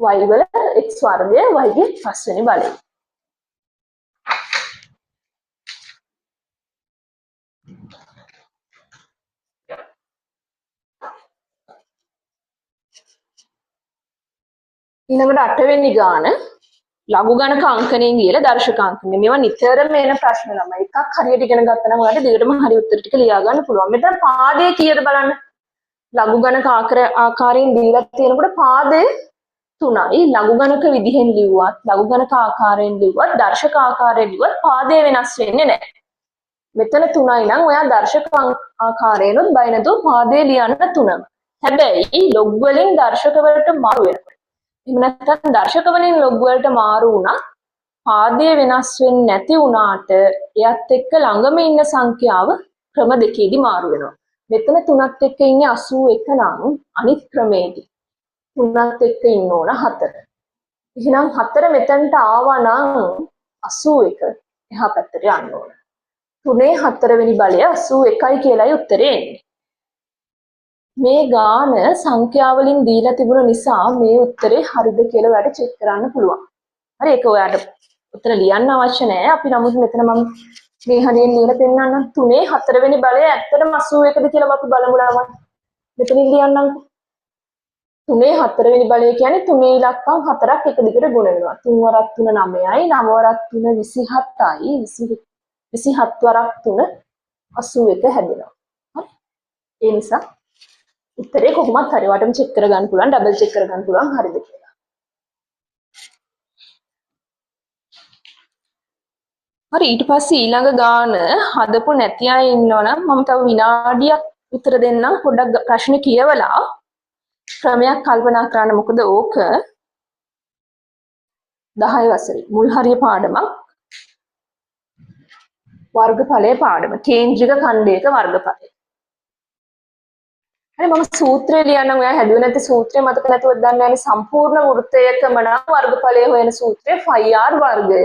y වල x වර්ගය y ගේ 5 වෙනි බලය. ඊළඟට 8 වෙනි ගාන ලඝු ගණක අංකණයෙන් කියලා දර්ශක අංකණය. මේවා නිතරම එන ප්‍රශ්න ළමයි. එකක් හරියට ඉගෙන ගත්තා නම් ඔයාලට දිගටම හරි උත්තර ටික ලියා ගන්න පුළුවන්. මෙතන පාදය කීයද බලන්න. ලඝු ගණක ආකාරයෙන් දීලා තියෙනකොට පාදය 3යි. ලඝු ගණක විදිහෙන් ලිව්වත්, ලඝු ගණක ආකාරයෙන් ලිව්වත්, දර්ශක ආකාරයෙන් ලිව්වත් පාදය වෙනස් වෙන්නේ නැහැ. මෙතන 3යි නම් ඔයා දර්ශක ආකාරයෙන්ුත් බය නැතුව පාදය ලියන්න 3ම. හැබැයි ලොග් වලින් දර්ශක වලට මාරු වෙනවා. එහෙම නැත්නම් දර්ශක වලින් ලොග් වලට මාරු වුණත් පාදය වෙනස් වෙන්නේ නැති වුණාට එයත් එක්ක ළඟම ඉන්න සංඛ්‍යාව ක්‍රම දෙකේදී මාරු වෙනවා. මෙතන 3ත් එක්ක ඉන්නේ 81 නම් අනිත් ක්‍රමයේදී 3ත් එක්ක ඉන්න ඕන 4. එහෙනම් 4 මෙතනට ආවා නම් 81 එහා පැත්තට යන්න ඕන. 3 4 වෙනි බලය 81යි කියලායි උත්තරේ එන්නේ. මේ ගාන සංඛ්‍යා වලින් දීලා තිබුණ නිසා මේ උත්තරේ හරිද කියලා ඔයාලට චෙක් කරන්න පුළුවන්. හරි, ඒක ඔයාලට උත්තර ලියන්න අවශ්‍ය නෑ. අපි නමුත් මෙතන මම මේ හරියෙන් ලියලා පෙන්නන්නම්. 3 4 වෙනි බලය ඇත්තටම 81ද කියලා අපි බලමු ළමයි. මෙතනින් ලියන්නම්කෝ. 3 4 වෙනි බලය කියන්නේ 3 ඉලක්කම් 4ක් එක දිගට ගුණ වෙනවා. 3 වරක් 3 9යි, 9 වරක් 3 27යි, 27 වරක් 3 81 හැදෙනවා. හරි. ඒ නිසා උත්තරේ කොහොමත් හරි. ඔයාටම චෙක් කරගන්න පුළුවන්, ඩබල් චෙක් කරගන්න පුළුවන් හරිද කියලා. හරි, ඊට පස්සේ ඊළඟ ගාන හදපු නැති අය ඉන්නවනම් මම තව විනාඩියක් විතර දෙන්නම් පොඩ්ඩක් ප්‍රශ්න කියවලා ක්‍රමයක් කල්පනා කරන්න. මොකද ඕක 10 වසරේ මුල් හරිය පාඩමක්, වර්ගඵලයේ පාඩම, කේන්ද්‍රික ඛණ්ඩයක වර්ගඵලය. හරි, මම සූත්‍රය ලියන්නම්. ඔයා හැදුවේ නැති සූත්‍රය මතක නැතුව දන්නේ නැහැනේ. සම්පූර්ණ වෘත්තයකම නම් වර්ගඵලය හොයන සූත්‍රය 5r වර්ගය.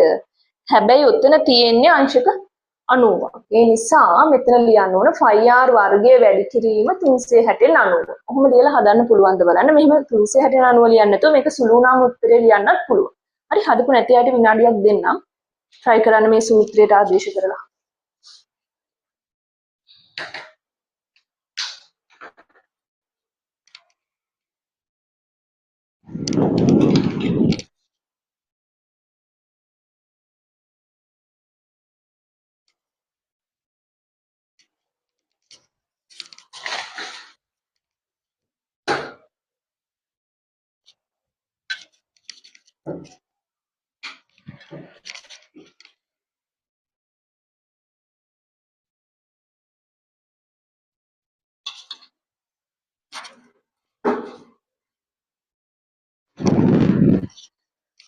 හැබැයි ඔතන තියෙන්නේ අංශක 90ක්. ඒ නිසා මෙතන ලියන්න ඕන 5r වර්ගය වැඩි කිරීම 360 90. ඔහොම ලියලා හදන්න පුළුවන්ද බලන්න. මෙහෙම 360 90 ලියන්න නැතුව මේක සුළු වුණාම උත්තරේ ලියන්නත් පුළුවන්. හරි, හදපු නැති අයට විනාඩියක් දෙන්නම්. try කරන්න මේ සූත්‍රයට ආදේශ කරලා.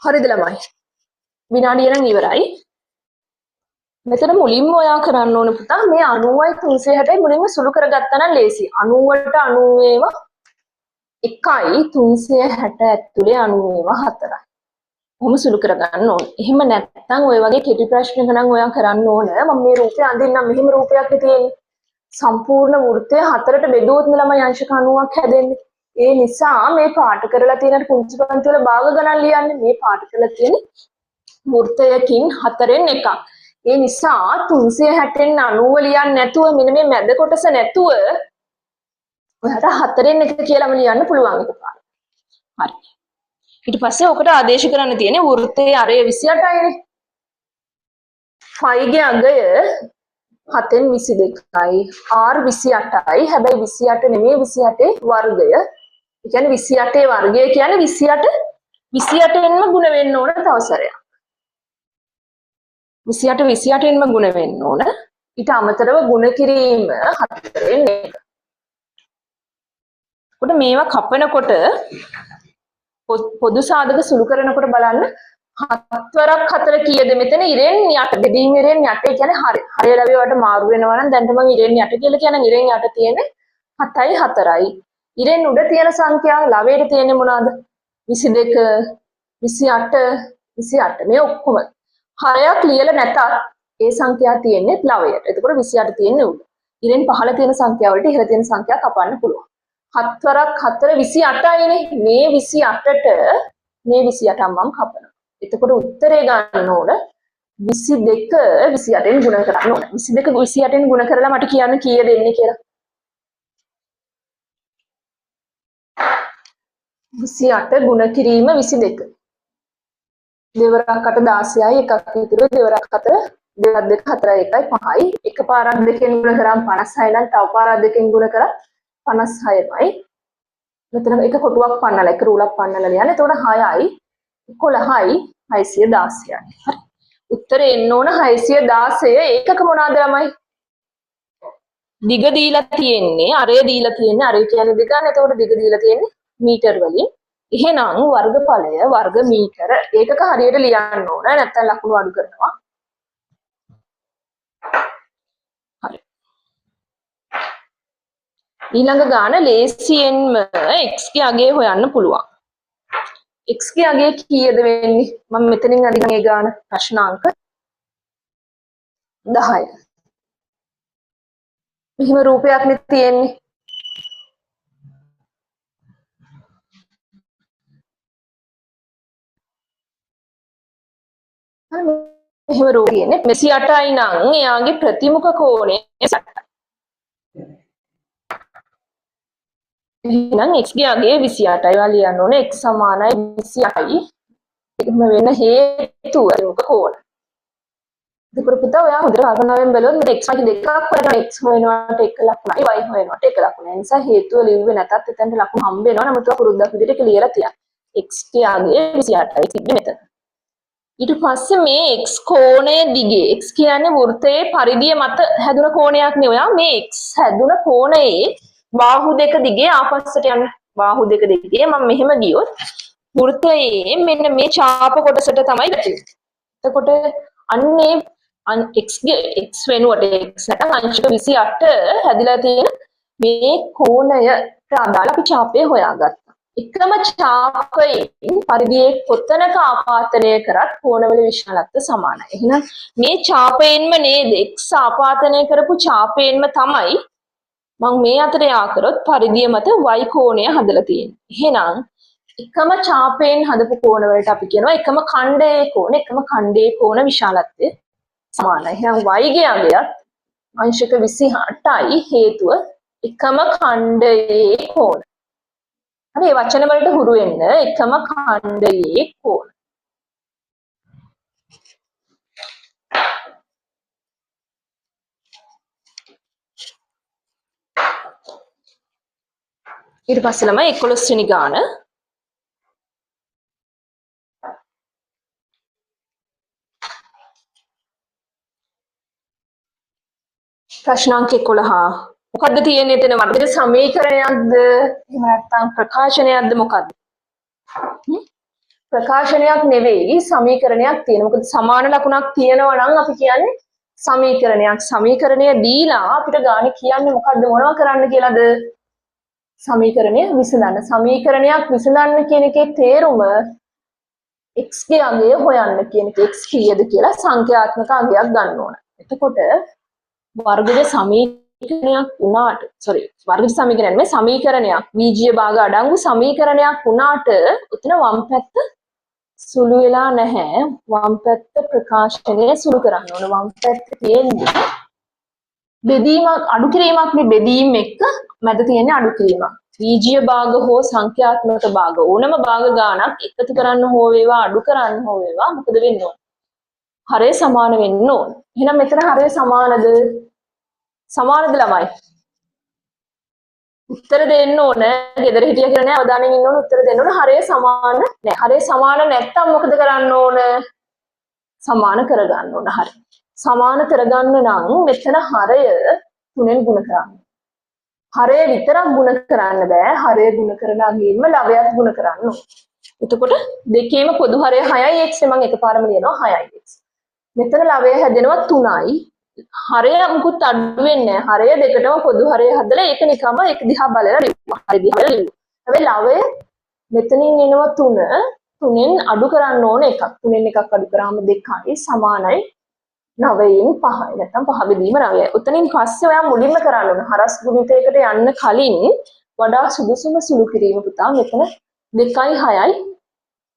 හරිද ළමයි? විනාඩිය නම් ඉවරයි. මෙතන මුලින්ම ඔයා කරන්න ඕන පුතා මේ 90යි 360යි මුලින්ම සුළු කරගත්තා නම් ලේසි. 90ට 90 ඒවා 1යි 360 ඇතුලේ 90 ඒවා 4යි. කොහොම සුළු කරගන්න ඕන. එහෙම නැත්නම් ඔය වගේ කෙටි ප්‍රශ්නක නම් ඔයා කරන්න ඕන. මම මේ රූපය අඳින්නම්. මෙහෙම රූපයක් නේ තියෙන්නේ. සම්පූර්ණ වෘත්තය 4ට බෙදුවොත් නේ ළමයි අංශක 90ක් හැදෙන්නේ. ඒ නිසා මේ පාට කරලා තියෙන පුංචි පන්ති වල භාග ගණන් ලියන්නේ. මේ පාට කරලා තියෙන වෘත්තයකින් 4න් එකක්. ඒ නිසා 360න් 90 ලියන්නේ නැතුව මෙන්න මේ මැද කොටස නැතුව ඔයාලට 4න් 1 කියලාම ලියන්න පුළුවන් එකපාරට. හරි. ඊට පස්සේ ඔකට ආදේශ කරන්න තියෙන්නේ වෘත්තයේ අරය 28යිනේ. 5 ගේ අගය 7න් 22යි R 28යි. හැබැයි 28 නෙමෙයි 28 වර්ගය. ඒ කියන්නේ 28 වර්ගය කියන්නේ 28 28න්ම ගුණ වෙන්න ඕන තව සැරයක්. 28 28න්ම ගුණ වෙන්න ඕන. ඊට අමතරව ගුණ කිරීම 4න් 1. කොට මේවා කපනකොට පොදු සාධක සුළු කරනකොට බලන්න 7 වරක් 4 කීයද මෙතන ඉරෙන් යට බෙදීම ඉරෙන් යට. ඒ කියන්නේ හරය. හරය ලැබෙවට මාරු වෙනවා නම් දැන් මම ඉරෙන් යට කියලා කියනනම් ඉරෙන් යට තියෙන්නේ 7යි 4යි. ඉරෙන් උඩ තියෙන සංඛ්‍යා ලවයට තියෙන්නේ මොනවාද? 22 28 28 මේ ඔක්කොම හරයක් ලියලා නැතත් ඒ සංඛ්‍යා තියෙන්නේ ලවයට. එතකොට 28 තියෙන්නේ උඩ. ඉරෙන් පහළ තියෙන සංඛ්‍යා වලට ඉහළ තියෙන සංඛ්‍යා කපන්න පුළුවන්. 7 වරක් 4 28යිනේ. මේ 28ට මේ 28 මම කපනවා. එතකොට උත්තරේ ගන්න ඕන 22 28න් ගුණ කරන්න ඕන. 22 28න් ගුණ කරලා මට කියන්න කීයද එන්නේ කියලා. 28 ගුණ කිරීම 22. දෙවරක් 8 16යි එකක් ඉතුරු දෙවරක් 4 දෙකක් 2 4 1යි 5යි. එක පාරක් දෙකෙන් ගුණ කරාම 56 නම් තව පාරක් දෙකෙන් ගුණ කරා 56මයි. මෙතන එක කොටුවක් පන්නලා එක රූලක් පන්නලා ලියන්න. එතකොට 6යි 11යි 616යි. හරි. උත්තරේ එන්න ඕන 616. ඒකක මොනවාද ළමයි? දිග දීලා තියෙන්නේ අරය දීලා තියෙන්නේ අරය කියන්නේ දිගනේ. එතකොට දිග දීලා තියෙන්නේ මීටර් වලින්. එහෙනම් වර්ගඵලය වර්ග මීටර. ඒකක හරියට ලියන්න ඕන නැත්නම් ලකුණු අඩු කරනවා. හරි. ඊළඟ ගාන ලේසියෙන්ම x ගේ අගය හොයන්න පුළුවන්. x ගේ අගය කීයද වෙන්නේ? මම මෙතනින් අදින මේ ගාන ප්‍රශ්න අංක 10. මෙහෙම රූපයක් නේ තියෙන්නේ. හරි, මෙහෙම රූප තියෙන්නේ. 28යි නම් එයාගේ ප්‍රතිමුඛ කෝණය 28යි. එහෙනම් x ගේ අගය 28යි. ඔයා ලියන්න ඕනේ x සමානයි 28යි. එහෙම වෙන හේතුව ප්‍රතිමුඛ කෝණ. එතකොට පුතා ඔයා හොඳට කල්පනාවෙන් බැලුවොත් මෙතන x y දෙකක් හොයනවා. x හොයනවාට එක ලකුණයි y හොයනවාට එක ලකුණයි. ඒ නිසා හේතුව ලිව්වේ නැතත් එතනට ලකුණු හම්බ වෙනවා. නමුත් ඔයා පුරුද්දක් විදිහට ඒක ලියලා තියන්න. x ගේ අගය 28යි තිබ්බේ මෙතන. ඊට පස්සේ මේ x කෝණය දිගේ x කියන්නේ වෘත්තයේ පරිධිය මත හැදුන කෝණයක් නේ. ඔයා මේ x හැදුන කෝණයේ බාහුු දෙක දිගේ ආපස්සට යන්න. බාහුු දෙක දිගේ මම මෙහෙම ගියොත් වෘත්තයේ මෙන්න මේ චාප කොටසට තමයි වැටෙන්නේ. එතකොට අන්නේ x ගේ x වෙනුවට x නැත්නම් අංශක 28 හැදිලා තියෙන මේ කෝණය අදාළ අපි චාපය හොයාගත්තා. එකම චාපයෙන් පරිධියේ කොතනක ආපාතනය කරත් කෝණවල විශාලත්වය සමානයි. එහෙනම් මේ චාපයෙන්ම නේද x ආපාතනය කරපු චාපයෙන්ම තමයි මං මේ අතට යා කරොත් පරිධිය මත y කෝණය හදලා තියෙන්නේ. එහෙනම් එකම චාපයෙන් හදපු කෝණ වලට අපි කියනවා එකම ඛණ්ඩයේ කෝණ, එකම ඛණ්ඩයේ කෝණ විශාලත්වය සමානයි. එහෙනම් y ගේ අගයත් අංශක 28යි හේතුව එකම ඛණ්ඩයේ කෝණ. හරි, මේ වචන වලට හුරු වෙන්න එකම ඛණ්ඩයේ කෝණ. ඊට පස්සේ ළමයි 11 වෙනි ගාන. ප්‍රශ්න අංක 11. මොකද්ද තියෙන්නේ එතන? වර්ග සමීකරණයක්ද එහෙම නැත්නම් ප්‍රකාශනයක්ද මොකද්ද? ප්‍රකාශනයක් නෙවෙයි, සමීකරණයක් තියෙනවා. මොකද සමාන ලකුණක් තියෙනවා නම් අපි කියන්නේ සමීකරණයක්. සමීකරණය දීලා අපිට ගාන කියන්නේ මොකද්ද, මොනවා කරන්න කියලාද? සමීකරණය විසඳන්න. සමීකරණයක් විසඳන්න කියන එකේ තේරුම x ගේ අගය හොයන්න කියන එක. x කීයද කියලා සංඛ්‍යාත්මක අගයක් ගන්න ඕන. එතකොට වර්ගජ සමීකරණයක් වුණාට, සෝරි, වර්ගජ සමීකරණයක් නෙමෙයි, සමීකරණයක් වීජීය භාග අඩංගු සමීකරණයක් වුණාට උතන වම් පැත්ත සුළු වෙලා නැහැ. වම් පැත්ත ප්‍රකාශනය සුළු කරන්න ඕන. වම් පැත්ත තියෙන්නේ බෙදීමක් අඩු කිරීමක් නේ. බෙදීම් එක්ක මැද තියෙන්නේ අඩු කිරීමක්. වීජීය භාග හෝ සංඛ්‍යාත්මක භාග ඕනම භාග ගාණක් එකතු කරන්න හෝ වේවා අඩු කරන්න හෝ වේවා මොකද වෙන්න ඕන? හරය සමාන වෙන්න ඕන. එහෙනම් මෙතන හරය සමානද? සමානද ළමයි? උත්තර දෙන්න ඕන. ගෙදර හිටියා කියලා නෑ, අවධානයෙන් ඉන්න ඕන, උත්තර දෙන්න ඕන. හරය සමාන නෑ. හරය සමාන නැත්තම් මොකද කරන්න ඕන? සමාන කරගන්න ඕන. හරි. සමාන කරගන්න නම් මෙතන හරය තුනෙන් ගුණ කරන්න. හරය විතරක් ගුණ කරන්න බෑ. හරය ගුණ කරන අගින්ම ලවයක් ගුණ කරන්න ඕන. එතකොට දෙකේම පොදු හරය 6යි x මම එකපාරම ලියනවා 6යි x. මෙතන ලවය හැදෙනවා 3යි. හරය මුකුත් අඩු වෙන්නේ නැහැ. හරය දෙකටම පොදු හරය හදලා ඒක නිකම්ම එක දිහා බලලා ලිව්වා. හරය දිහා බලලා ලිව්වා. හැබැයි ලවය මෙතනින් එනවා 3. තුනෙන් අඩු කරන්න ඕන එකක්. තුනෙන් එකක් අඩු කරාම 2යි සමානයි 9න් 5යි. නැත්තම් 5 බෙදීම 9යි. උතනින් පස්සේ ඔයා මුලින්ම කරන්න ඕන හරස් ගුණිතයකට යන්න කලින් වඩා සුදුසුම සුළු කිරීම පුතා මෙතන 2යි 6යි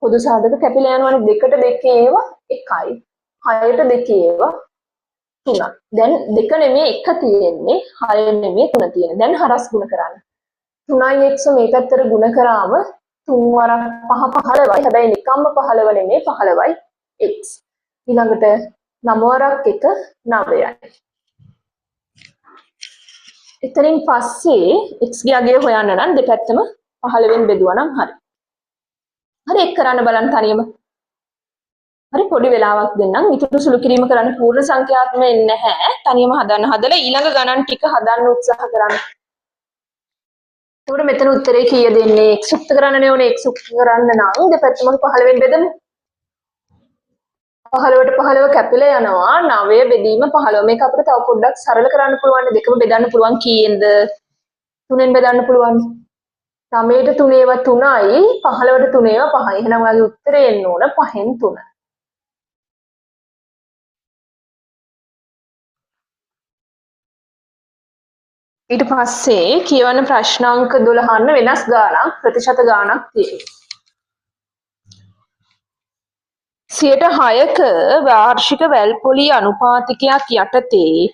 පොදු සාධක කැපිලා යනවනේ. දෙකට දෙකේ ඒවා 1යි. 6ට දෙකේ ඒවා 3යි. දැන් දෙක නෙමෙයි එක තියෙන්නේ, 6 නෙමෙයි 3 තියෙන්නේ. දැන් හරස් ගුණ කරන්න. 3යි x මේ පැත්තට ගුණ කරාම 3 වරක් 5 15යි. හැබැයි නිකම්ම 15 නෙමෙයි 15යි x. ඊළඟට 9 වරක් 1 9යි. එතනින් පස්සේ x ගේ අගය හොයන්න නම් දෙපැත්තම 15න් බෙදුවා නම් හරි. හරි, එක් කරන්න බලන්න තනියම. හරි, පොඩි වෙලාවක් දෙන්නම්. ඉතුරු සුළු කිරීම කරන්න පූර්ණ සංඛ්‍යාත්මක එන්නේ නැහැ. තනියම හදන්න. හදලා ඊළඟ ගණන් ටික හදන්න උත්සාහ කරන්න. එතකොට මෙතන උත්තරේ කීයද එන්නේ? x යුක්ත කරන්නනේ ඕනේ. x යුක්ත කරන්න නම් දෙපැත්තම 15න් බෙදමු. 15ට 15 කැපිලා යනවා. 9 බෙදීම 15. මේක අපිට තව පොඩ්ඩක් සරල කරන්න පුළුවන්. දෙකම බෙදන්න පුළුවන් කීයෙන්ද? 3ෙන් බෙදන්න පුළුවන්. 9ට 3 ඒවා 3යි, 15ට 3 ඒවා 5යි. එහෙනම් ඔයාගේ උත්තරේ එන්න ඕන 5න් 3. ඊට පස්සේ කියවන ප්‍රශ්න අංක 12 අන්න වෙනස් ගාණක් ප්‍රතිශත ගාණක් තියෙනවා. 6ක වාර්ෂික වැල් පොලි අනුපාතිකයක් යටතේ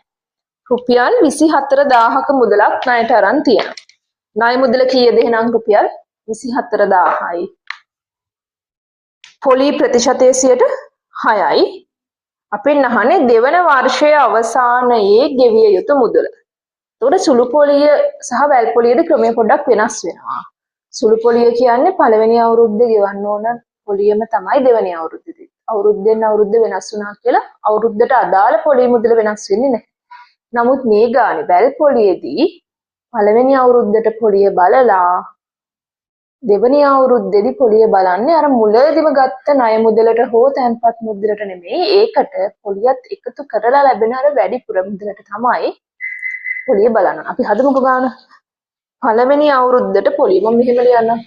රුපියල් 24000ක මුදලක් ණයට අරන් තියෙනවා. ණය මුදල කීයද එහෙනම්? රුපියල් 24000යි. පොලි ප්‍රතිශතය 6යි. අපෙන් අහන්නේ දෙවන වර්ෂයේ අවසානයේ ගෙවිය යුතු මුදල. එතකොට සුළු පොලිය සහ වැල් පොලියද ක්‍රමය පොඩ්ඩක් වෙනස් වෙනවා. සුළු පොලිය කියන්නේ පළවෙනි අවුරුද්දේ ගෙවන්න ඕන පොලියම තමයි දෙවෙනි අවුරුද්දේදී. අවුරුද්දෙන් අවුරුද්ද වෙනස් වුණා කියලා අවුරුද්දට අදාළ පොලිය මුදල වෙනස් වෙන්නේ නැහැ. නමුත් මේ ගානේ වැල් පොලියේදී පළවෙනි අවුරුද්දට පොලිය බලලා දෙවෙනි අවුරුද්දේදී පොලිය බලන්නේ අර මුලදීම ගත්ත ණය මුදලට හෝ තැන්පත් මුදලට නෙමෙයි, ඒකට පොලියත් එකතු කරලා ලැබෙන අර වැඩිපුර මුදලට තමයි පොලිය බලන්න. අපි හදමුකෝ ගාන. පළවෙනි අවුරුද්දට පොලිය මම මෙහෙම ලියන්නම්.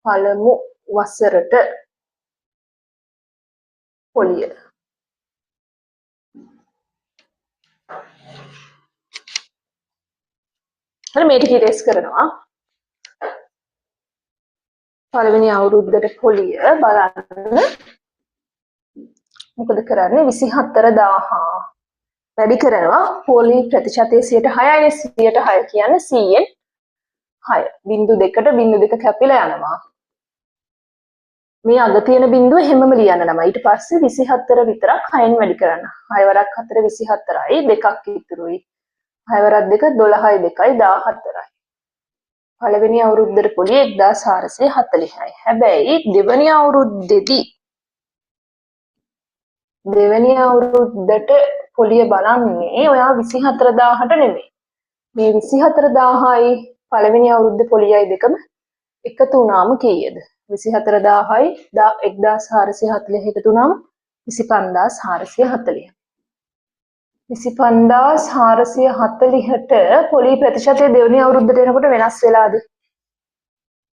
පළමු වසරට පොලිය. හරි, මේ ටික ඉරේස් කරනවා. පළවෙනි අවුරුද්දට පොලිය බලන්න මොකද කරන්නේ? 24000 වැඩි කරනවා. පොලි ප්‍රතිශතය 6%යි. 6% කියන්නේ 100න් 6. බිංදු දෙකට බිංදු දෙක කැපිලා යනවා. මේ අග තියෙන බිංදුව හැමම ලියන්න ළමයි. ඊට පස්සේ 24 විතරක් 6න් වැඩි කරන්න. 6 වරක් 4 24යි, දෙකක් ඉතුරුයි. 6 වරක් 2 12යි, 2යි 14යි. පළවෙනි අවුරුද්දට පොලිය 1440යි. හැබැයි දෙවෙනි අවුරුද්දේදී දෙවෙනි අවුරුද්දට පොලිය බලන්නේ ඔයා 24000ට නෙමෙයි. මේ 24000යි පළවෙනි අවුරුද්ද පොලියයි දෙකම එකතු වුණාම කීයද? 24000යි 1440 එකතු වුණාම 25440. 25440ට පොලි ප්‍රතිශතය දෙවෙනි අවුරුද්දට එනකොට වෙනස් වෙලාද?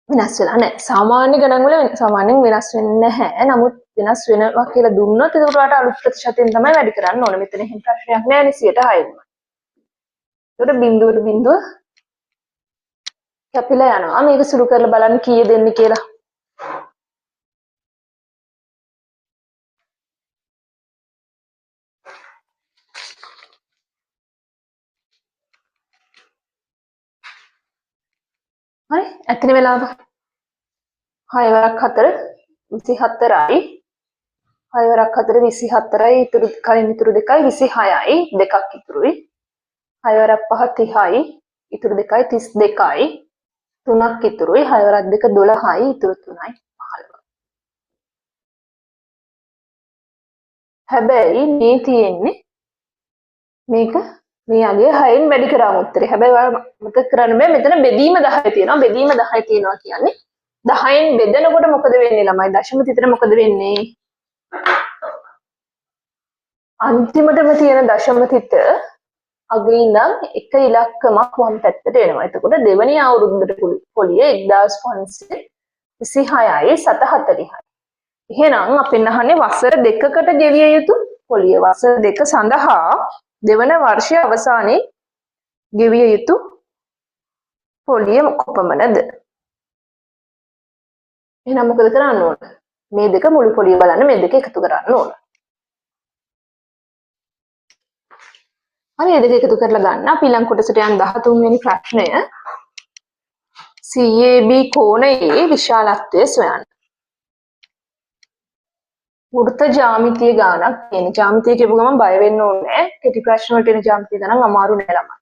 වෙනස් වෙලා නැහැ. සාමාන්‍ය ගණන් වල සාමාන්‍යයෙන් වෙනස් වෙන්නේ නැහැ. නමුත් වෙනස් වෙනවා කියලා දුන්නොත් එතකොට ඔයාලට අලුත් ප්‍රතිශතයෙන් තමයි වැඩි කරන්න ඕනේ. මෙතන එහෙම ප්‍රශ්නයක් නැහැ නේ, 6%යිම. එතකොට බිංදුවට බිංදුව කැපිලා යනවා. මේක සුළු කරලා බලන්න කීය දෙන්නේ කියලා. හරි, ඇතින වෙලාව 6 වරක් 4 24යි. 6 වරක් 4 24යි, ඉතුරු කලින් ඉතුරු දෙකයි 26යි, දෙකක් ඉතුරුයි. 6 වරක් 5 30යි, ඉතුරු දෙකයි 32යි, තුනක් ඉතුරුයි. 6 වරක් 2 12යි, ඉතුරු 3යි 15. හැබැයි මේ තියෙන්නේ මේක මේ අගය 6න් වැඩි කරාම උත්තරේ. හැබැයි ඔයාලා මතක කරගන්න බෑ මෙතන බෙදීම 10 තියෙනවා. බෙදීම 10 තියෙනවා කියන්නේ 10න් බෙදනකොට මොකද වෙන්නේ ළමයි? දශම තිතට මොකද වෙන්නේ? අන්තිමටම තියෙන දශම තිත අගින් ඉඳන් එක ඉලක්කමක් වම් පැත්තට එනවා. එතකොට දෙවෙනි අවුරුද්දට පොලිය 1526යි 740යි. එහෙනම් අපෙන් අහන්නේ වසර දෙකකට ගෙවිය යුතු පොලිය. වසර දෙක සඳහා දෙවන වර්ෂය අවසානයේ ගෙවිය යුතු පොලිය කොපමණද? එහෙනම් මොකද කරන්න ඕන? මේ දෙක මුළු පොලිය බලන්න මේ දෙක එකතු කරන්න ඕන. හරි, මේ දෙක එකතු කරලා ගන්න. අපි ඊළඟ කොටසට යන 13 වෙනි ප්‍රශ්නය. CAB කෝණයේ විශාලත්වය සොයන්න. වෘත්ත ජ්‍යාමිතිය ගානක් තියෙන. ජ්‍යාමිතිය කියපු ගමන් බය වෙන්න ඕනේ නෑ. කෙටි ප්‍රශ්න වලට එන ජ්‍යාමිතිය ගණන් අමාරු නෑ ළමයි.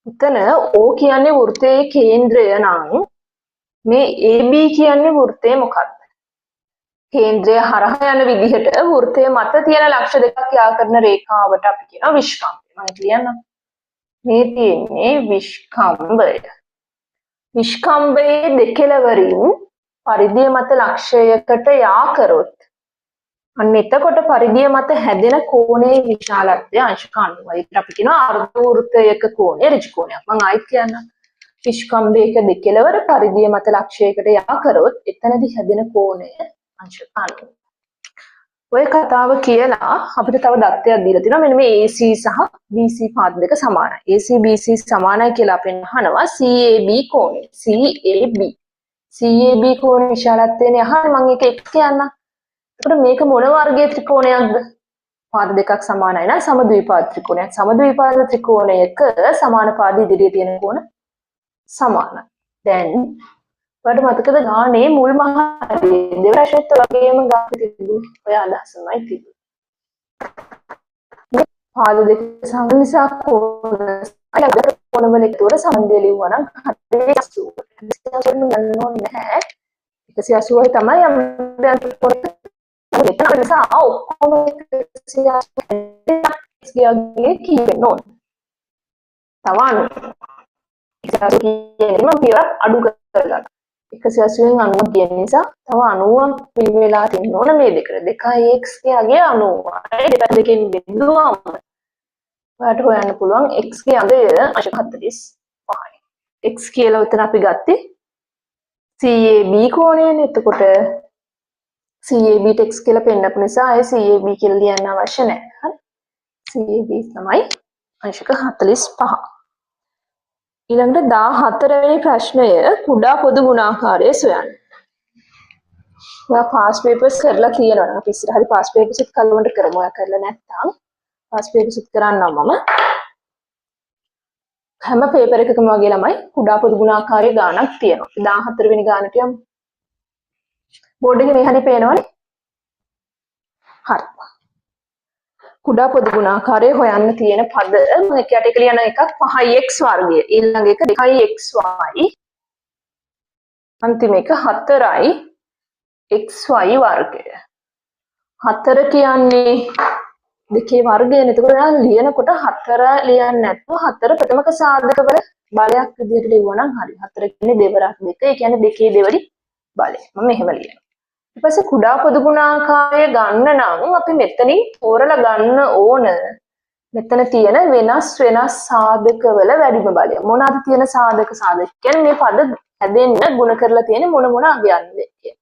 උතන O කියන්නේ වෘත්තයේ කේන්ද්‍රය නම් මේ AB කියන්නේ වෘත්තය මොකක්ද? කේන්ද්‍රය හරහා යන විදිහට වෘත්තය මත තියෙන ලක්ෂ දෙකක් යා කරන රේඛාවට අපි කියනවා විෂ්කම්භය. මම කියන්නම්. මේ තියෙන්නේ විෂ්කම්භය. විෂ්කම්භයේ දෙකෙලවරින් පරිධිය මත ලක්ෂයකට යා කරොත් අන්න එතකොට පරිධිය මත හැදෙන කෝණයේ විශාලත්වය අංශක 90යි. ඒකට අපි කියනවා අර්ධ වෘත්තයක කෝණය ඍජු කෝණයක්. මම ආයෙත් කියන්නම්. විෂ්කම්භයක දෙකෙලවර පරිධිය මත ලක්ෂයකට යා කරොත් එතනදි හැදෙන කෝණය අංශක 90. ඔය කතාව කියලා අපිට තව දත්තයක් දීලා තිනවා. මෙන්න මේ AC සහ BC පාද දෙක සමානයි. AC BC සමානයි කියලා අපෙන් අහනවා CAB කෝණය. CAB. CAB කෝණ විශාලත්වයනේ අහන්නේ. මම ඒක එක් කියන්නම්. එතකොට මේක මොන වර්ගයේ ත්‍රිකෝණයක්ද? පාද දෙකක් සමානයි නම් සමද්විපාද ත්‍රිකෝණයක්. සමද්විපාද ත්‍රිකෝණයක සමාන පාද ඉදිරියේ තියෙන කෝණ සමානයි. දැන් ඔයාලට මතකද ගානේ මුල්ම හරිය දෙවන ප්‍රශ්නෙත් වගේම ගාන තිබුණේ ඔය අදහසමයි තිබුණේ. මේ පාද දෙක සමාන නිසා කෝණ කෝණවල එකතුවර සම්බන්ධය ලිව්වා නම් හරිය 80. 180 ගන්න ඕනේ නැහැ. 180යි තමයි අම්බයන් කෝණ මෙතන නිසා ඔක්කොම 180 ගියාගේ කියවෙන්න ඕන. තව 90. 180 කියන්නේ මම පියවරක් අඩු කරගන්න. 180න් 90 කියන නිසා තව 90ක් පින් වෙලා තියෙන්න ඕන මේ දෙකට. 2x ගේ 90යි දෙපැත්ත දෙකෙන් බෙදුවම ඔයාලට හොයන්න පුළුවන් x ගේ අගය අංශක 45යි. X කියලා උතන අපි ගත්තේ CAB කෝණයනේ. එතකොට CAB ට x කියලා පෙන්නපු නිසා ආයේ CAB කියලා ලියන්න අවශ්‍ය නැහැ. හරි. CAB තමයි අංශක 45. ඊළඟට 14 වෙනි ප්‍රශ්නය කුඩා පොදු ගුණාකාරය සොයන්න. ඔයා පාස් පේපර්ස් කරලා තියෙනවා නම් අපි ඉස්සරහදී පාස් පේපර්ස් උත් කලවන්ට කරමු. ඔයා කරලා නැත්නම් පාස් පේපර්ස් උත් කරන්නම් මම. හැම පේපර් එකකම වගේ ළමයි කුඩා පොදු ගුණාකාරයේ ගාණක් තියෙනවා. අපි 14 වෙනි ගානට යමු. බෝඩ් එකේ මේ හරිය පේනවනේ. හරි. කුඩා පොදු ගුණාකාරය හොයන්න තියෙන පද මම එක යට එක ලියන එකක් 5x වර්ගය. ඊළඟ එක 2xy. අන්තිම එක 4xy වර්ගය. 4 කියන්නේ දෙකේ වර්ගයනේ. එතකොට ඔයා ලියනකොට 4 ලියන්නේ නැත්නම් 4 ප්‍රථමක සාධක වල බලයක් විදිහට ලිව්වා නම් හරි. 4 කියන්නේ දෙවරක් දෙක. ඒ කියන්නේ දෙකේ දෙවරි බලය. මම මෙහෙම ලියනවා. ඊට පස්සේ කුඩා පොදු ගුණාකාරය ගන්න නම් අපි මෙතනින් තෝරලා ගන්න ඕන මෙතන තියෙන වෙනස් වෙනස් සාධකවල වැඩිම බලය. මොනවාද තියෙන සාධක? සාධක කියන්නේ මේ පද හැදෙන්න ගුණ කරලා තියෙන මොන මොන අගයන්ද කියලා.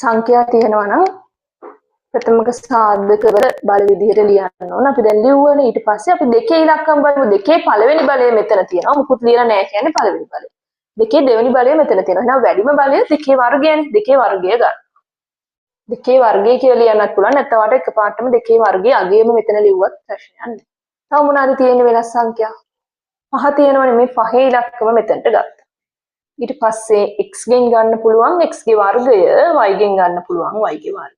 සංඛ්‍යා තියෙනවා නම් ප්‍රථමක සාධකවල බල විදිහට ලියන්න ඕන. අපි දැන් ලිව්වනේ. ඊට පස්සේ අපි දෙකේ ඉලක්කම් බලමු. දෙකේ පළවෙනි බලය මෙතන තියෙනවා. මුකුත් ලියලා නැහැ කියන්නේ පළවෙනි බලය. දෙකේ දෙවෙනි බලය මෙතන තියෙනවා. එහෙනම් වැඩිම බලය දෙකේ වර්ගයනේ. දෙකේ වර්ගය ගන්න. දෙකේ වර්ගය කියලා ලියන්නත් පුළුවන්. නැත්නම් ඔයාලට එකපාරටම දෙකේ වර්ගයේ අගයම මෙතන ලිව්වත් ප්‍රශ්නයක් නෑ. තව මොනවාද තියෙන්නේ වෙනස් සංඛ්‍යා? පහ තියෙනවනේ. මේ පහේ ඉලක්කම මෙතනට ගත්තා. ඊට පස්සේ x ගෙන් ගන්න පුළුවන් x ගේ වර්ගය, y ගෙන් ගන්න පුළුවන් y ගේ වර්ගය.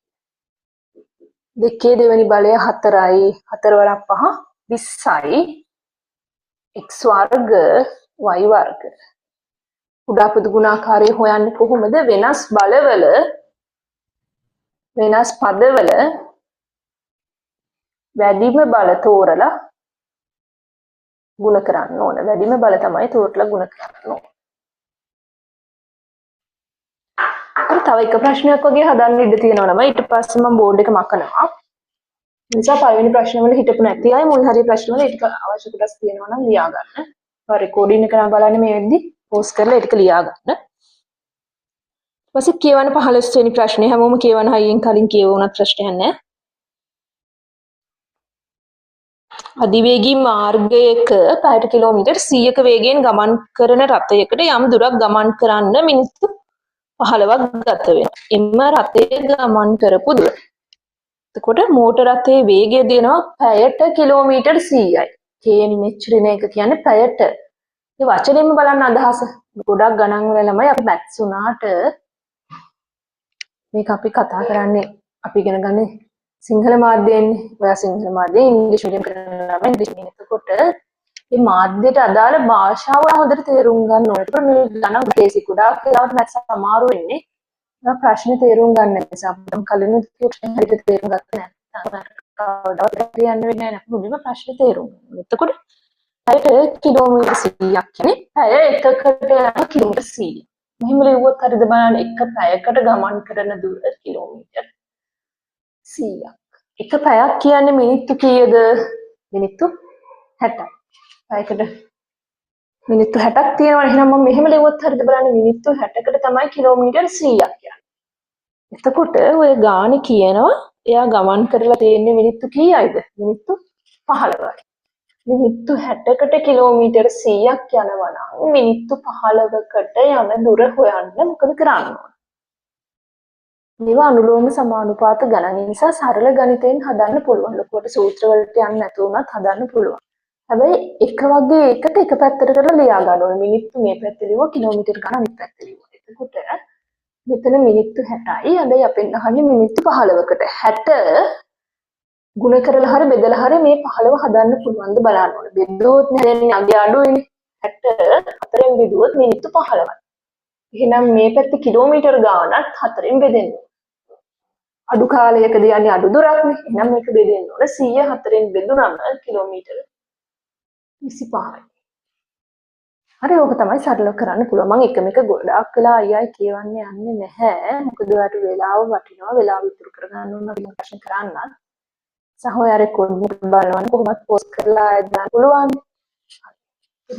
දෙකේ දෙවෙනි බලය 4යි. 4 වරක් 5 20යි. x වර්ග y වර්ග. කුඩා පොදු ගුණාකාරය හොයන්නේ කොහොමද? වෙනස් බලවල වෙනස් පදවල වැඩිම බල තෝරලා ගුණ කරන්න ඕන. වැඩිම බල තමයි තෝරලා ගුණ කරන්න ඕන. අර තව එක ප්‍රශ්නයක් වගේ හදන්න ඉඩ තියෙනවා ළමයි. ඊට පස්සේ මම බෝඩ් එක මකනවා. ඒ නිසා පළවෙනි ප්‍රශ්න වල හිටපු නැති අය මුල් හරිය ප්‍රශ්න වල ඒ ටික අවශ්‍ය කොටස් තියෙනවා නම් ලියා ගන්න. ඔයා රෙකෝඩින් එක නම් බලන්නේ මේ වෙද්දි පෝස් කරලා ඒ ටික ලියා ගන්න. ඊපස්සේ කියවන 15 වෙනි ප්‍රශ්නේ හැමෝම කියවන හයියෙන් කලින් කියවුණත් ප්‍රශ්නයක් නෑ. අධිවේගී මාර්ගයක පැයට කිලෝමීටර් 100ක වේගයෙන් ගමන් කරන රථයකට යම් දුරක් ගමන් කරන්න මිනිත්තු 15ක් ගත වෙනවා. එම රථය ගමන් කරපු දුර. එතකොට මෝටර් රථයේ වේගය දෙනවා පැයට කිලෝමීටර් 100යි. kmh ඍණ එක කියන්නේ පැයට. ඒ වචනෙන්ම බලන්න අදහස. ගොඩක් ගණන් වල ළමයි අපි මැත්ස් උනාට මේක අපි කතා කරන්නේ අපි ඉගෙන ගන්නේ සිංහල මාධ්‍යයෙන්නේ. ඔයා සිංහල මාධ්‍යයෙන් ඉංග්‍රීසි මීඩියම් කරන ළමයි ඉංග්‍රීසි මීඩියම්. එතකොට මේ මාධ්‍යයට අදාළ භාෂාව හොඳට තේරුම් ගන්න ඕනේ. එතකොට මේ ගණන් බේසික් ගොඩාක් වෙලාවට මැත්ස් අමාරු වෙන්නේ. ඔයා ප්‍රශ්නේ තේරුම් ගන්න නිසා අපිට කලින් ප්‍රශ්නේ හරියට තේරුම් ගත්තේ නැත්නම් කවදාවත් කියන්න වෙන්නේ නැහැ. අපි මුලින්ම ප්‍රශ්නේ තේරුම් ගන්න. එතකොට පැයට කිලෝමීටර් 100ක් කියන්නේ පැය එකකට යන කිලෝමීටර් 100. මෙහෙම ලිව්වොත් හරිද බලන්න. එක පැයකට ගමන් කරන දුර කිලෝමීටර් 100ක්. එක පැයක් කියන්නේ මිනිත්තු කීයද? මිනිත්තු 60යි. පැයකට මිනිත්තු 60ක් තියෙනවනේ. එහෙනම් මම මෙහෙම ලිව්වොත් හරිද බලන්න. මිනිත්තු 60කට තමයි කිලෝමීටර් 100ක් යන්නේ. එතකොට ඔය ගානේ කියනවා එයා ගමන් කරලා තියෙන්නේ මිනිත්තු කීයයිද? මිනිත්තු 15යි. මිනිත්තු 60කට කිලෝමීටර් 100ක් යනවා නම් මිනිත්තු 15කට යන දුර හොයන්න මොකද කරන්න ඕන? මේවා අනුලෝම සමානුපාත ගණන්. ඒ නිසා සරල ගණිතයෙන් හදන්න පුළුවන්. ලොකුවට සූත්‍ර වලට යන්න නැතුව වුණත් හදන්න පුළුවන්. හැබැයි එක වගේ එකට එක පැත්තට කරලා ලියා ගන්න ඕනේ. මිනිත්තු මේ පැත්තේ ලිව්වා, කිලෝමීටර් ගණන් අනිත් පැත්තේ ලිව්වා. එතකොට මෙතන මිනිත්තු 60යි. හැබැයි අපෙන් අහන්නේ මිනිත්තු 15කට. 60 ගුණ කරලා හරි බෙදලා හරි මේ 15 හදන්න පුළුවන්ද බලන්න ඕනේ. බෙදුවොත් නේ අගය අඩුයිනේ. 60 4ෙන් බෙදුවොත් මිනිත්තු 15යි. එහෙනම් මේ පැත්තේ කිලෝමීටර් ගාණත් 4ෙන් බෙදෙන්න ඕනේ. අඩු කාලයකදී යන්නේ අඩු දුරක්නේ. එහෙනම් මේක බෙදෙන්න ඕන 104ෙන් බෙදුනම කිලෝමීටර් 25යි. හරි, ඕක තමයි සරලව කරන්න පුළුවන්. මම එකම එක ගොඩාක් වෙලා අයියයි කියවන්න යන්නේ නැහැ. මොකද ඔයාලට වෙලාව වටිනවා. වෙලාව ඉතුරු කරගන්න ඕන අපි ප්‍රශ්න කරන්න. සහ ඔයා රෙකෝඩ් එක බලනවා කොහොමද පෝස්ට් කරලා ආයෙත් දාන්න පුළුවන්.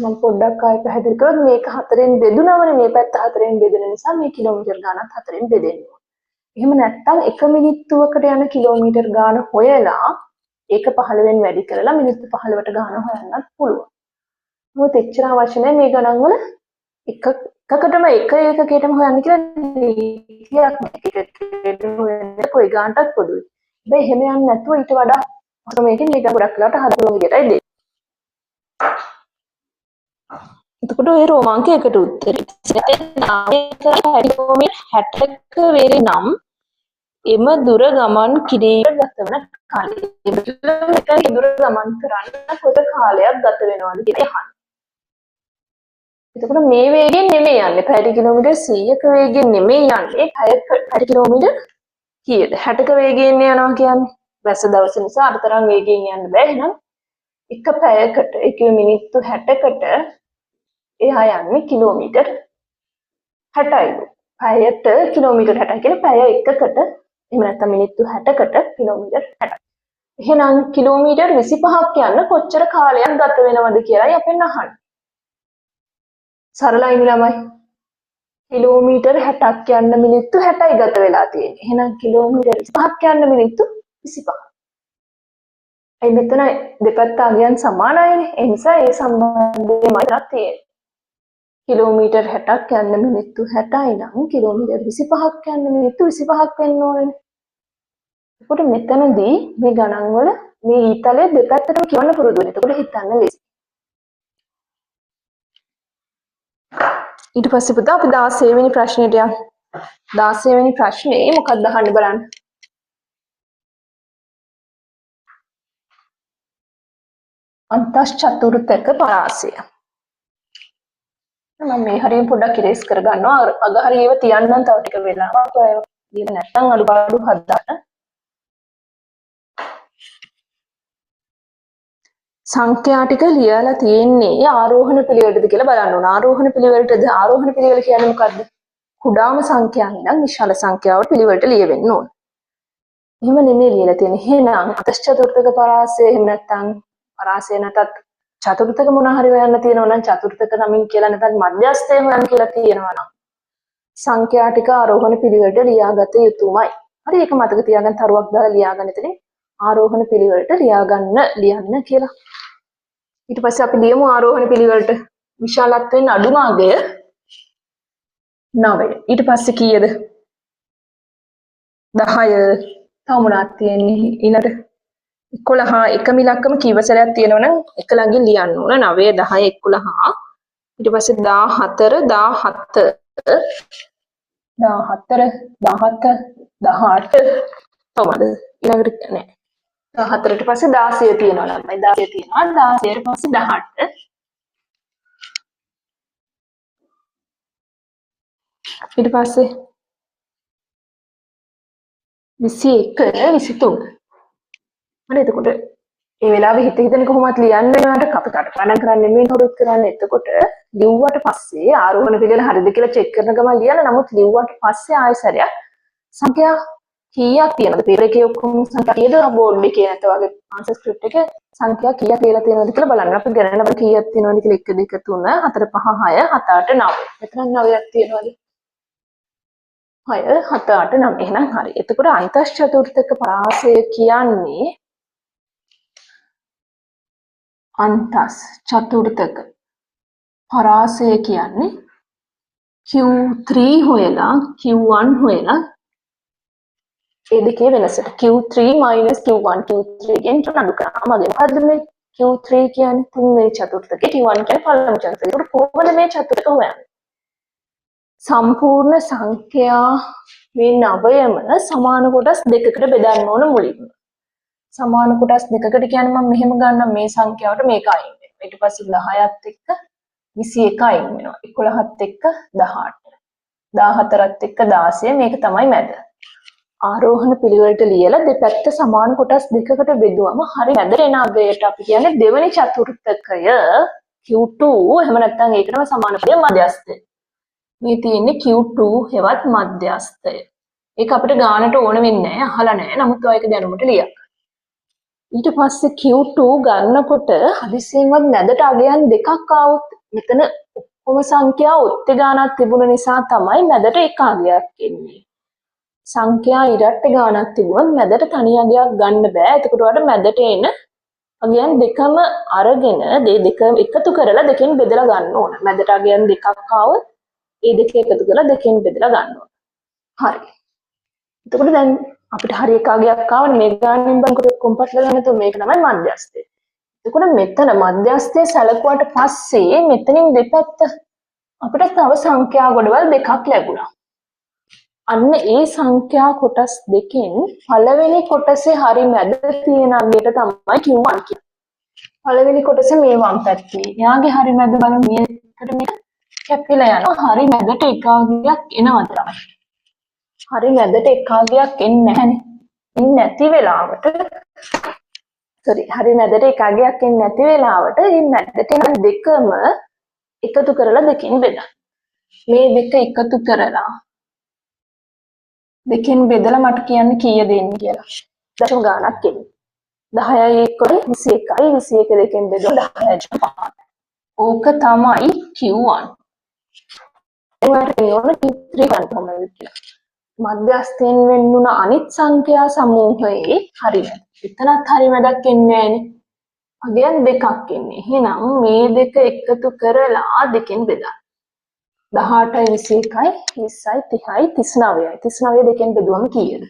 මම පොඩ්ඩක් ආයෙ පැහැදිලි කරොත් මේක 4න් බෙදුනවනේ මේ පැත්ත 4න් බෙදෙන නිසා මේ කිලෝමීටර් ගානත් 4න් බෙදෙන්න ඕන. එහෙම නැත්නම් එක මිනිත්තුවකට යන කිලෝමීටර් ගාන හොයලා ඒක 15න් වැඩි කරලා මිනිත්තු 15ට ගාන හොයන්නත් පුළුවන්. මොකද එච්චර අවශ්‍ය නැහැ මේ ගණන් වල එකකටම එක ඒකකයටම හොයන්න කියලා නීතියක් නෑ. එකකටම හොයන්න කොයි ගානටත් පොදුයි. හැබැයි එහෙම යන්නේ නැතුව ඊට වඩා ක්‍රමයකින් මේක ගොඩක් වෙලාවට හදන්න පුළුවන් විදියටයි දෙන්නේ. එතකොට ඔය රෝමාංක එකට උත්තරේ. කිලෝමීටර් 60ක වේගය නම් එම දුර ගමන් කිරීමට ගතවන කාලය. කිලෝමීටර් දුර ගමන් කරන්න කොත කාලයක් ගත වෙනවද කියලා අහන්න. එතකොට මේ වේගයෙන් නෙමෙයි යන්නේ. පැයට කිලෝමීටර් 100ක වේගයෙන් නෙමෙයි යන්නේ. පැයට කිලෝමීටර් කීයද? 60ක වේගයෙන් යනවා කියන්නේ. වැස්ස දවස නිසා අර තරම් වේගයෙන් යන්න බෑ. එහෙනම් එක පැයකට, ඒ කියන්නේ මිනිත්තු 60කට එයා යන්නේ කිලෝමීටර් 60යිලු. පැයට කිලෝමීටර් 60යි කියන්නේ පැය එකකට, එහෙම නැත්නම් මිනිත්තු 60කට කිලෝමීටර් 60යි. එහෙනම් කිලෝමීටර් 25ක් යන්න කොච්චර කාලයක් ගත වෙනවද කියලායි අපෙන් අහන්නේ. සරලයිනේ ළමයි. කිලෝමීටර් 60ක් යන්න මිනිත්තු 60යි ගත වෙලා තියෙන්නේ. එහෙනම් කිලෝමීටර් 25ක් යන්න මිනිත්තු 25. ඒ මෙතන දෙපැත්ත අගයන් සමානයිනේ. ඒ නිසා ඒ සම්බන්ධයමයි මෙතනත් තියෙන්නේ. කිලෝමීටර් 60ක් යන්න මිනිත්තු 60යි නම් කිලෝමීටර් 25ක් යන්න මිනිත්තු 25ක් වෙන්න ඕනනේ. එතකොට මෙතනදී මේ ගණන් වල මේ ඊතලයේ දෙපැත්තටම කියවන්න පුරුදු වෙන්න. එතකොට හිතන්න ලේසි. ඊට පස්සේ පුතා අපි 16 වෙනි ප්‍රශ්නෙට යමු. 16 වෙනි ප්‍රශ්නේ මොකක්ද අහන්නේ බලන්න. අන්තශ්චතුර්ථක පරාසය. මම මේ හරියෙන් පොඩ්ඩක් ඉරේස් කරගන්නවා. අග හරිය ඒව තියන්නම් තව ටික වෙලාවක්. ඔය ලියලා නැත්නම් අඩුපාඩු හදාන්න. සංඛ්‍යා ටික ලියලා තියෙන්නේ ආරෝහණ පිළිවෙලටද කියලා බලන්න ඕන. ආරෝහණ පිළිවෙලටද? ආරෝහණ පිළිවෙල කියන්නේ මොකද්ද? කුඩාම සංඛ්‍යාව ඉඳන් විශාල සංඛ්‍යාවට පිළිවෙලට ලියවෙන්න ඕන. එහෙම නෙමෙයි ලියලා තියෙන්නේ. එහෙනම් අතශ්චතුර්ථක පරාසය එහෙම නැත්නම් පරාසය නැතත් චතුර්ථක මොන හරි හොයන්න තියෙනවා නම් චතුර්ථක නමින් කියලා නැත්නම් මධ්‍යස්ථය හොයන්න කියලා තියෙනවා නම් සංඛ්‍යා ටික ආරෝහණ පිළිවෙලට ලියාගත යුතුමයි. හරි, ඒක මතක තියාගන්න තරුවක් දාලා ලියාගන්න. එතනින් ආරෝහණ පිළිවෙලට ලියාගන්න ලියන්න කියලා. ඊට පස්සේ අපි ලියමු ආරෝහණ පිළිවෙලට විශාලත්වයෙන් අඩුම අගය 9. ඊට පස්සේ කීයද? 10. තව මොනවද තියෙන්නේ ඊළඟට? 11. එකම ඉලක්කම කීව සැරයක් තියෙනවා නම් එක ළඟින් ලියන්න ඕන. 9 10 11. ඊට පස්සේ 14 17 14 17 18. තව මොනවද ඊළඟට? නෑ. 14ට පස්සේ 16 තියෙනවා ළමයි. 16 තියෙනවා. 16ට පස්සේ 18. ඊට පස්සේ 21 23. හරි, එතකොට ඒ වෙලාවේ හිත හිතන කොහොමත් ලියන්න වෙනවට අපි කටපාඩම් කරන්නේ නෙමෙයි කවුරුත් කරන්නේ. එතකොට ලිව්වට පස්සේ ආරෝහණ පිළිවෙල හරිද කියලා චෙක් කරන ගමන් ලියන්න. නමුත් ලිව්වට පස්සේ ආයෙ සැරයක් සංඛ්‍යා කීයක් තියෙනවද? පේපර් එකේ ඔක්කොම සංඛ්‍යා කීයද? බෝඩ් එකේ නැත්නම් වගේ ආන්සර් ස්ක්‍රිප්ට් එකේ සංඛ්‍යා කීයක් ලියලා තියෙනවද කියලා බලන්න. අපි ගණන බලමු කීයක් තියෙනවද කියලා. 1 2 3 4 5 6 7 8 9. මෙතන 9ක් තියෙනවද? 6 7 8 9. එහෙනම් හරි. එතකොට අන්තශ්චතුර්ථක පරාසය කියන්නේ අන්තස් චතුර්ථක පරාසය කියන්නේ Q3 හොයලා Q1 හොයලා ඒ දෙකේ වෙනසට Q3 Q1 Q3 ගෙන් අඩු කරාම වගේ. මොකද්ද මේ Q3 කියන්නේ තුන්වෙනි චතුර්ථකේ, Q1 කියන්නේ පළමු චතුර්ථකේ. ඒකට කොහොමද මේ චතුර්ථක හොයන්නේ? සම්පූර්ණ සංඛ්‍යා මේ නවයම සමාන කොටස් දෙකකට බෙදන්න ඕන මුලින්ම. සමාන කොටස් දෙකකට කියන්නේ මම මෙහෙම ගන්නම් මේ සංඛ්‍යාවට මේක අයින් වෙනවා. ඊට පස්සේ 10ත් එක්ක 21 අයින් වෙනවා. 11ත් එක්ක 18. 14ත් එක්ක 16. මේක තමයි මැද. ආරෝහණ පිළිවෙලට ලියලා දෙපැත්ත සමාන කොටස් දෙකකට බෙදුවම හරි මැදට එන අගයට අපි කියන්නේ දෙවෙනි චතුර්ථකය Q2. එහෙම නැත්නම් ඒකටම සමාන පදය මධ්‍යස්ථය. මේ තියෙන්නේ Q2 හෙවත් මධ්‍යස්ථය. ඒක අපිට ගානට ඕන වෙන්නේ නැහැ, අහලා නැහැ. නමුත් ඔය එක දැනුමට ලියන්න. ඊට පස්සේ Q2 ගන්නකොට හදිසියෙන්වත් මැදට අගයන් දෙකක් ආවොත් මෙතන ඔක්කොම සංඛ්‍යා ඔත්තේ ගාණක් තිබුණ නිසා තමයි මැදට එක අගයක් එන්නේ. සංඛ්‍යා ඉරට්ට ගාණක් තිබුණොත් මැදට තනි අගයක් ගන්න බෑ. එතකොට ඔයාලට මැදට එන අගයන් දෙකම අරගෙන දෙකම එකතු කරලා දෙකෙන් බෙදලා ගන්න ඕන. මැදට අගයන් දෙකක් ආවොත් ඒ දෙක එකතු කරලා දෙකෙන් බෙදලා ගන්න ඕන. හරි. එතකොට දැන් අපිට හරි එක අගයක් ආවනේ මේ ගානෙන් බලනකොට ඔක්කොම පටල ගන්න තුන මේක තමයි මධ්‍යස්ථය. එතකොට මෙතන මධ්‍යස්ථය සැලකුවාට පස්සේ මෙතනින් දෙපැත්ත අපිට තව සංඛ්‍යා ගොඩවල් දෙකක් ලැබුණා. අන්න ඒ සංඛ්‍යා කොටස් දෙකෙන් පළවෙනි කොටසේ හරි මැද තියෙන අගයට තමයි Q1 කියන්නේ. පළවෙනි කොටසේ මේ වම් පැත්තේ. එයාගේ හරි මැද බලමු මේකට මේක කැපිලා යනවා. හරි මැදට එක අගයක් එනවා තමයි. හරි මැදට එක අගයක් එන්නේ නැහැනේ. එන්නේ නැති වෙලාවට සෝරි හරි මැදට එක අගයක් එන්නේ නැති වෙලාවට මේ මැදට එන දෙකම එකතු කරලා දෙකෙන් බෙදන්න. මේ දෙක එකතු කරලා දෙකෙන් බෙදලා මට කියන්න කීයද එන්නේ කියලා. දශම ගාණක් එන්නේ. 10යි 1 21යි 21 දෙකෙන් බෙදුවම 10.5. ඕක තමයි Q1. ඔයාලට ඕන Q3 ගන්න කොහොමද කියලා. මධ්‍යස්ථයෙන් වෙන් වුණ අනිත් සංඛ්‍යා සමූහයේ හරි මැද. එතනත් හරි මැදක් එන්නේ නෑනේ. අගයන් දෙකක් එන්නේ. එහෙනම් මේ දෙක එකතු කරලා දෙකෙන් බෙදන්න. 18යි 21යි 20යි 30යි 39යි. 39 දෙකෙන් බෙදුවම කීයද?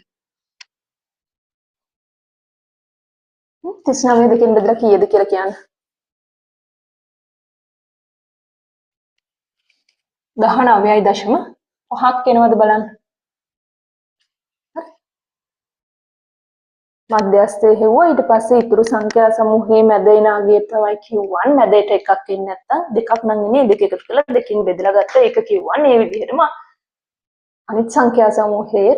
39 දෙකෙන් බෙදලා කීයද කියලා කියන්න. 19.5ක් එනවද බලන්න. මධ්‍යස්ථය හෙව්වා. ඊට පස්සේ ඉතුරු සංඛ්‍යා සමූහයේ මැද එන අගය තමයි Q1. මැදට එකක් එන්නේ නැත්තම් දෙකක් නම් එන්නේ දෙක එකතු කරලා දෙකෙන් බෙදලා ගත්ත ඒක Q1. මේ විදිහටම අනිත් සංඛ්‍යා සමූහයේ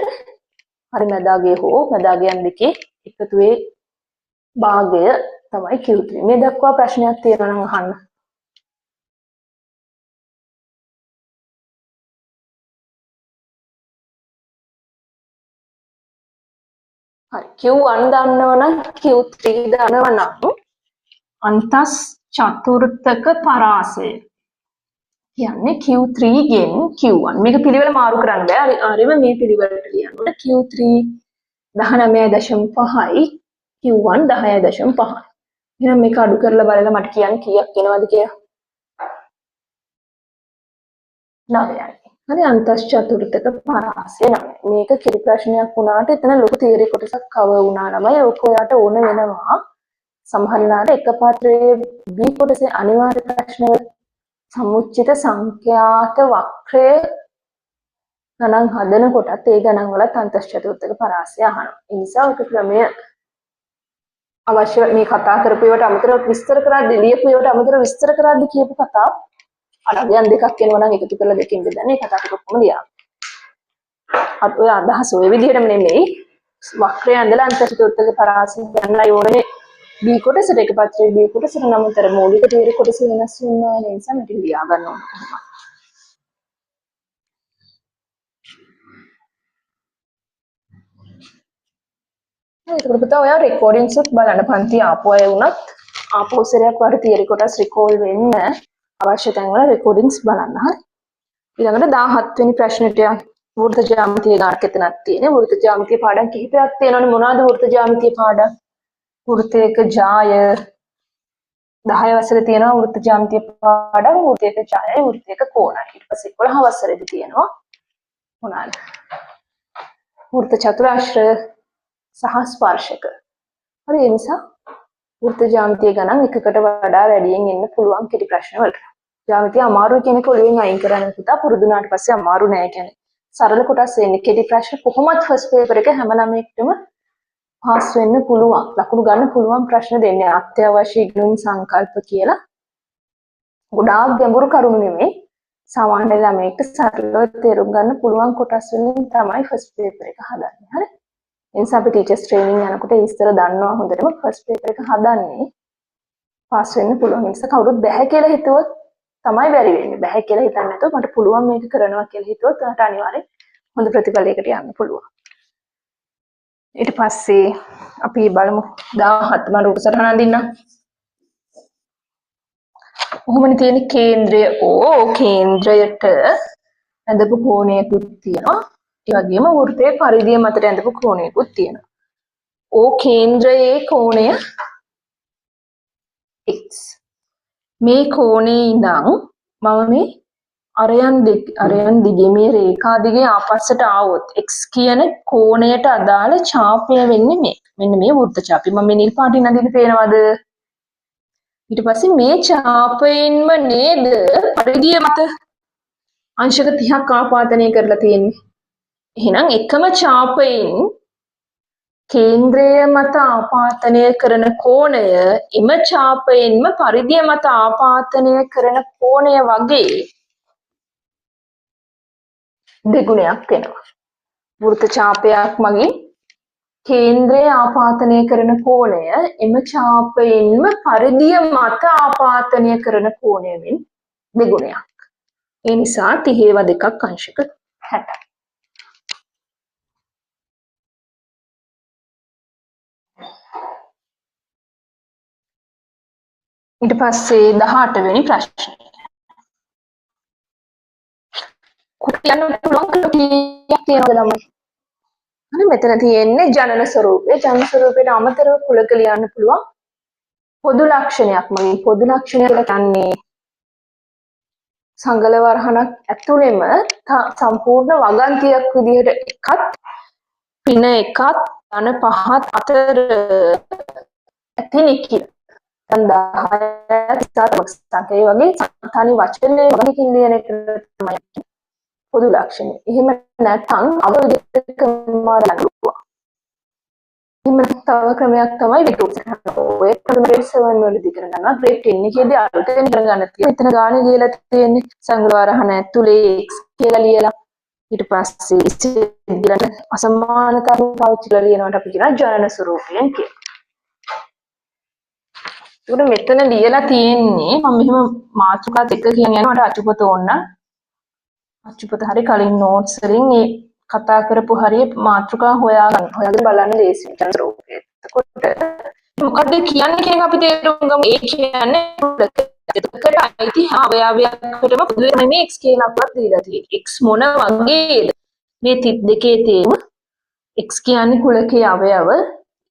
හරි මැද අගය හෝ මැද අගයන් දෙකේ එකතුවේ භාගය තමයි Q3. මේ දක්වා ප්‍රශ්නයක් තියෙනවා නම් අහන්න. හරි Q1 දන්නවනම් Q3 දන්නවනම් අන්තස් චතුර්ථක පරාසය කියන්නේ Q3 ගෙන් Q1. මේක පිළිවෙල මාරු කරන්න බෑ. හරිම මේ පිළිවෙලට ලියන්න ඕන. Q3 19.5යි Q1 10.5. එහෙනම් මේක අඩු කරලා බලලා මට කියන්න කීයක් එනවද කියලා. 9යි. හරි අන්තස් චතුර්ථක පරාසය 9. මේක කෙටි ප්‍රශ්නයක් වුණාට එතන ලොකු තියරි කොටසක් කවර් වුණා ළමයි. ඕක ඔයාට ඕන වෙනවා. සමහර වෙලාවට එක පත්‍රයේ B කොටසේ අනිවාර්ය ප්‍රශ්නවල සමුච්චිත සංඛ්‍යාත වක්‍රය ගණන් හදන කොටත් ඒ ගණන් වලත් අන්තස් චතුර්ථක පරාසය අහනවා. ඒ නිසා ඔක ක්‍රමය අවශ්‍ය මේ කතා කරපු ඒවාට අමතරව විස්තර කරද්දී ලියපු ඒවාට අමතරව විස්තර කරද්දී කියපු කතාව අර අගයන් දෙකක් එනවා නම් එකතු කරලා දෙකෙන් බෙදන්නේ ඒ කතා ටික ඔක්කොම ලියා. අර ඔය අදහස ඔය විදිහටම නෙමෙයි වක්‍රය ඇඳලා අන්තස් චතුර්ථක පරාසය ගන්නයි ඕනේ B කොටසට එක පත්‍රයේ B කොටසට නමුත් අර මූලික තියරි කොටස වෙනස් වෙන්නේ නැහැ. ඒ නිසා මේක ලියා ගන්න ඕන කොහොමද. එතකොට පුතා ඔයා රෙකෝඩින්ග්ස් උත් බලන්න පන්ති ආපු අය වුණත් ආපහු සැරයක් වගේ තියරි කොටස් රිකෝල් වෙන්න අවශ්‍ය තැන්වල රෙකෝඩින්ග්ස් බලන්න. හරි. ඊළඟට 17 වෙනි ප්‍රශ්නෙට යන්න. වෘත්ත ජ්‍යාමිතිය ගානක් එතනක් තියෙන්නේ. වෘත්ත ජ්‍යාමිතිය පාඩම් කිහිපයක් තියෙනවනේ. මොනවාද වෘත්ත ජ්‍යාමිතිය පාඩම්? වෘත්තයක ජාය 10 වසරේ තියෙනවා වෘත්ත ජ්‍යාමිතිය පාඩම්. වෘත්තයක ජායයි වෘත්තයක කෝණයි. ඊට පස්සේ 11 වසරේදී තියෙනවා මොනවාද? වෘත්ත චතුරාශ්‍ර සහ ස්පර්ශක. හරි ඒ නිසා වෘත්ත ජ්‍යාමිතිය ගණන් එකකට වඩා වැඩියෙන් එන්න පුළුවන් කෙටි ප්‍රශ්න වලට. ජ්‍යාමිතිය අමාරුයි කියන එක ඔළුවෙන් අයින් කරන්න පුතා. පුරුදු වුණාට පස්සේ අමාරු නෑ කියන්නේ. සරල කොටස් එන්නේ. කෙටි ප්‍රශ්න කොහොමත් ෆස්ට් පේපර් එක හැම ළමයෙක්ටම පාස් වෙන්න පුළුවන්. ලකුණු ගන්න පුළුවන් ප්‍රශ්න දෙන්නේ. අත්‍යවශ්‍ය ඉගෙනුම් සංකල්ප කියලා. ගොඩාක් ගැඹුරු කරුණු නෙමෙයි. සාමාන්‍ය ළමයෙක්ට සරලව තේරුම් ගන්න පුළුවන් කොටස් වලින් තමයි ෆස්ට් පේපර් එක හදන්නේ. හරි. ඒ නිසා අපි ටීචර්ස් ට්‍රේනින් යනකොට ඒ විස්තර දන්නවා හොඳටම. ෆස්ට් පේපර් එක හදන්නේ පාස් වෙන්න පුළුවන්. ඒ නිසා කවුරුත් බැහැ කියලා හිතුවොත් තමයි බැරි වෙන්නේ. බැහැ කියලා හිතන්නේ නැතුව මට පුළුවන් මේක කරනවා කියලා හිතුවොත් ඔයාලට අනිවාර්යෙන් හොඳ ප්‍රතිඵලයකට යන්න පුළුවන්. ඊට පස්සේ අපි බලමු 17 මම රූප සටහන අඳින්නම්. කොහොමද තියෙන්නේ කේන්ද්‍රය O කේන්ද්‍රයට ඇඳපු කෝණයකුත් තියෙනවා. ඒ වගේම වෘත්තයේ පරිධිය මතට ඇඳපු කෝණයකුත් තියෙනවා. O කේන්ද්‍රයේ කෝණය x. මේ කෝණේ ඉඳන් මම මේ අරයන් දිගේ මේ රේඛා දිගේ ආපස්සට ආවොත් x කියන කෝණයට අදාළ චාපය වෙන්නේ මේ. මෙන්න මේ වෘත්ත චාපය. මම මේ නිල් පාටින් අඳින්න පේනවද? ඊට පස්සේ මේ චාපයෙන්ම නේද පරිධිය මත අංශක 30ක් ආපාතනය කරලා තියෙන්නේ. එහෙනම් එකම චාපයෙන් කේන්ද්‍රය මත ආපාතනය කරන කෝණය එම චාපයෙන්ම පරිධිය මත ආපාතනය කරන කෝණය වගේ දෙගුණයක් වෙනවා. වෘත්ත චාපයක් මගින් කේන්ද්‍රය ආපාතනය කරන කෝණය එම චාපයෙන්ම පරිධිය මත ආපාතනය කරන කෝණයෙන් දෙගුණයක්. ඒ නිසා 30 දෙකක් අංශක 60. ඊට පස්සේ 18 වෙනි ප්‍රශ්නය. කියන්න පුළුවන් කීයක් තියෙනවද ළමයි? හරි මෙතන තියෙන්නේ ජනන ස්වරූපය. ජනන ස්වරූපයට අමතරව කුලක ලියන්න පුළුවන් පොදු ලක්ෂණයක්. මගේ පොදු ලක්ෂණය කියලා කියන්නේ සංගල වරහණක් ඇතුළෙම සම්පූර්ණ වගන්තියක් විදිහට එකත් පින එකත් ධන පහත් අතර ඇති නිකිල. දැන් 10 30 සංඛ්‍යා ඒ වගේ තනි වචනේ වගන්තියකින් ලියන එක තමයි පොදු ලක්ෂණය. එහෙම නැත්නම් අව විදිහට ක්‍රමවල පුළුවන්. එහෙම තව ක්‍රමයක් තමයි විකල්ප. ඔය ක්‍රම ග්‍රේඩ් 7 වලදී ඉගෙන ගන්නවා. ග්‍රේඩ් 10 එකේදී අලුතෙන් ඉගෙන ගන්න තියෙනවා. මෙතන ගානේ ලියලා තියෙන්නේ සංගල වරහණ ඇතුලේ x කියලා ලියලා ඊට පස්සේ ඉස්සෙල්ලට අසමානතාව පාවිච්චි කරලා ලියනවට අපි කියනවා ජනන ස්වරූපයෙන් කියලා. ඒකට මෙතන ලියලා තියෙන්නේ මම මෙහෙම මාතෘකා දෙක කියන යනවා මට අචුපත ඕන නම් අචුපත හරි කලින් නෝට්ස් වලින් ඒ කතා කරපු හරිය මාතෘකා හොයාගන්න හොයාගෙන බලන්න ලේසියි ජනන ස්වරූපය. එතකොට මොකද්ද කියන්නේ කියන එක අපි තේරුම් ගමු. ඒ කියන්නේ එතකොට අයිති අවයවයකටම පොදුවේ මේ x කියන අකුරක් දීලා තියෙන්නේ. x මොන වගේද? මේ තිත් දෙකේ තේරුම x කියන්නේ කුලකයේ අවයව,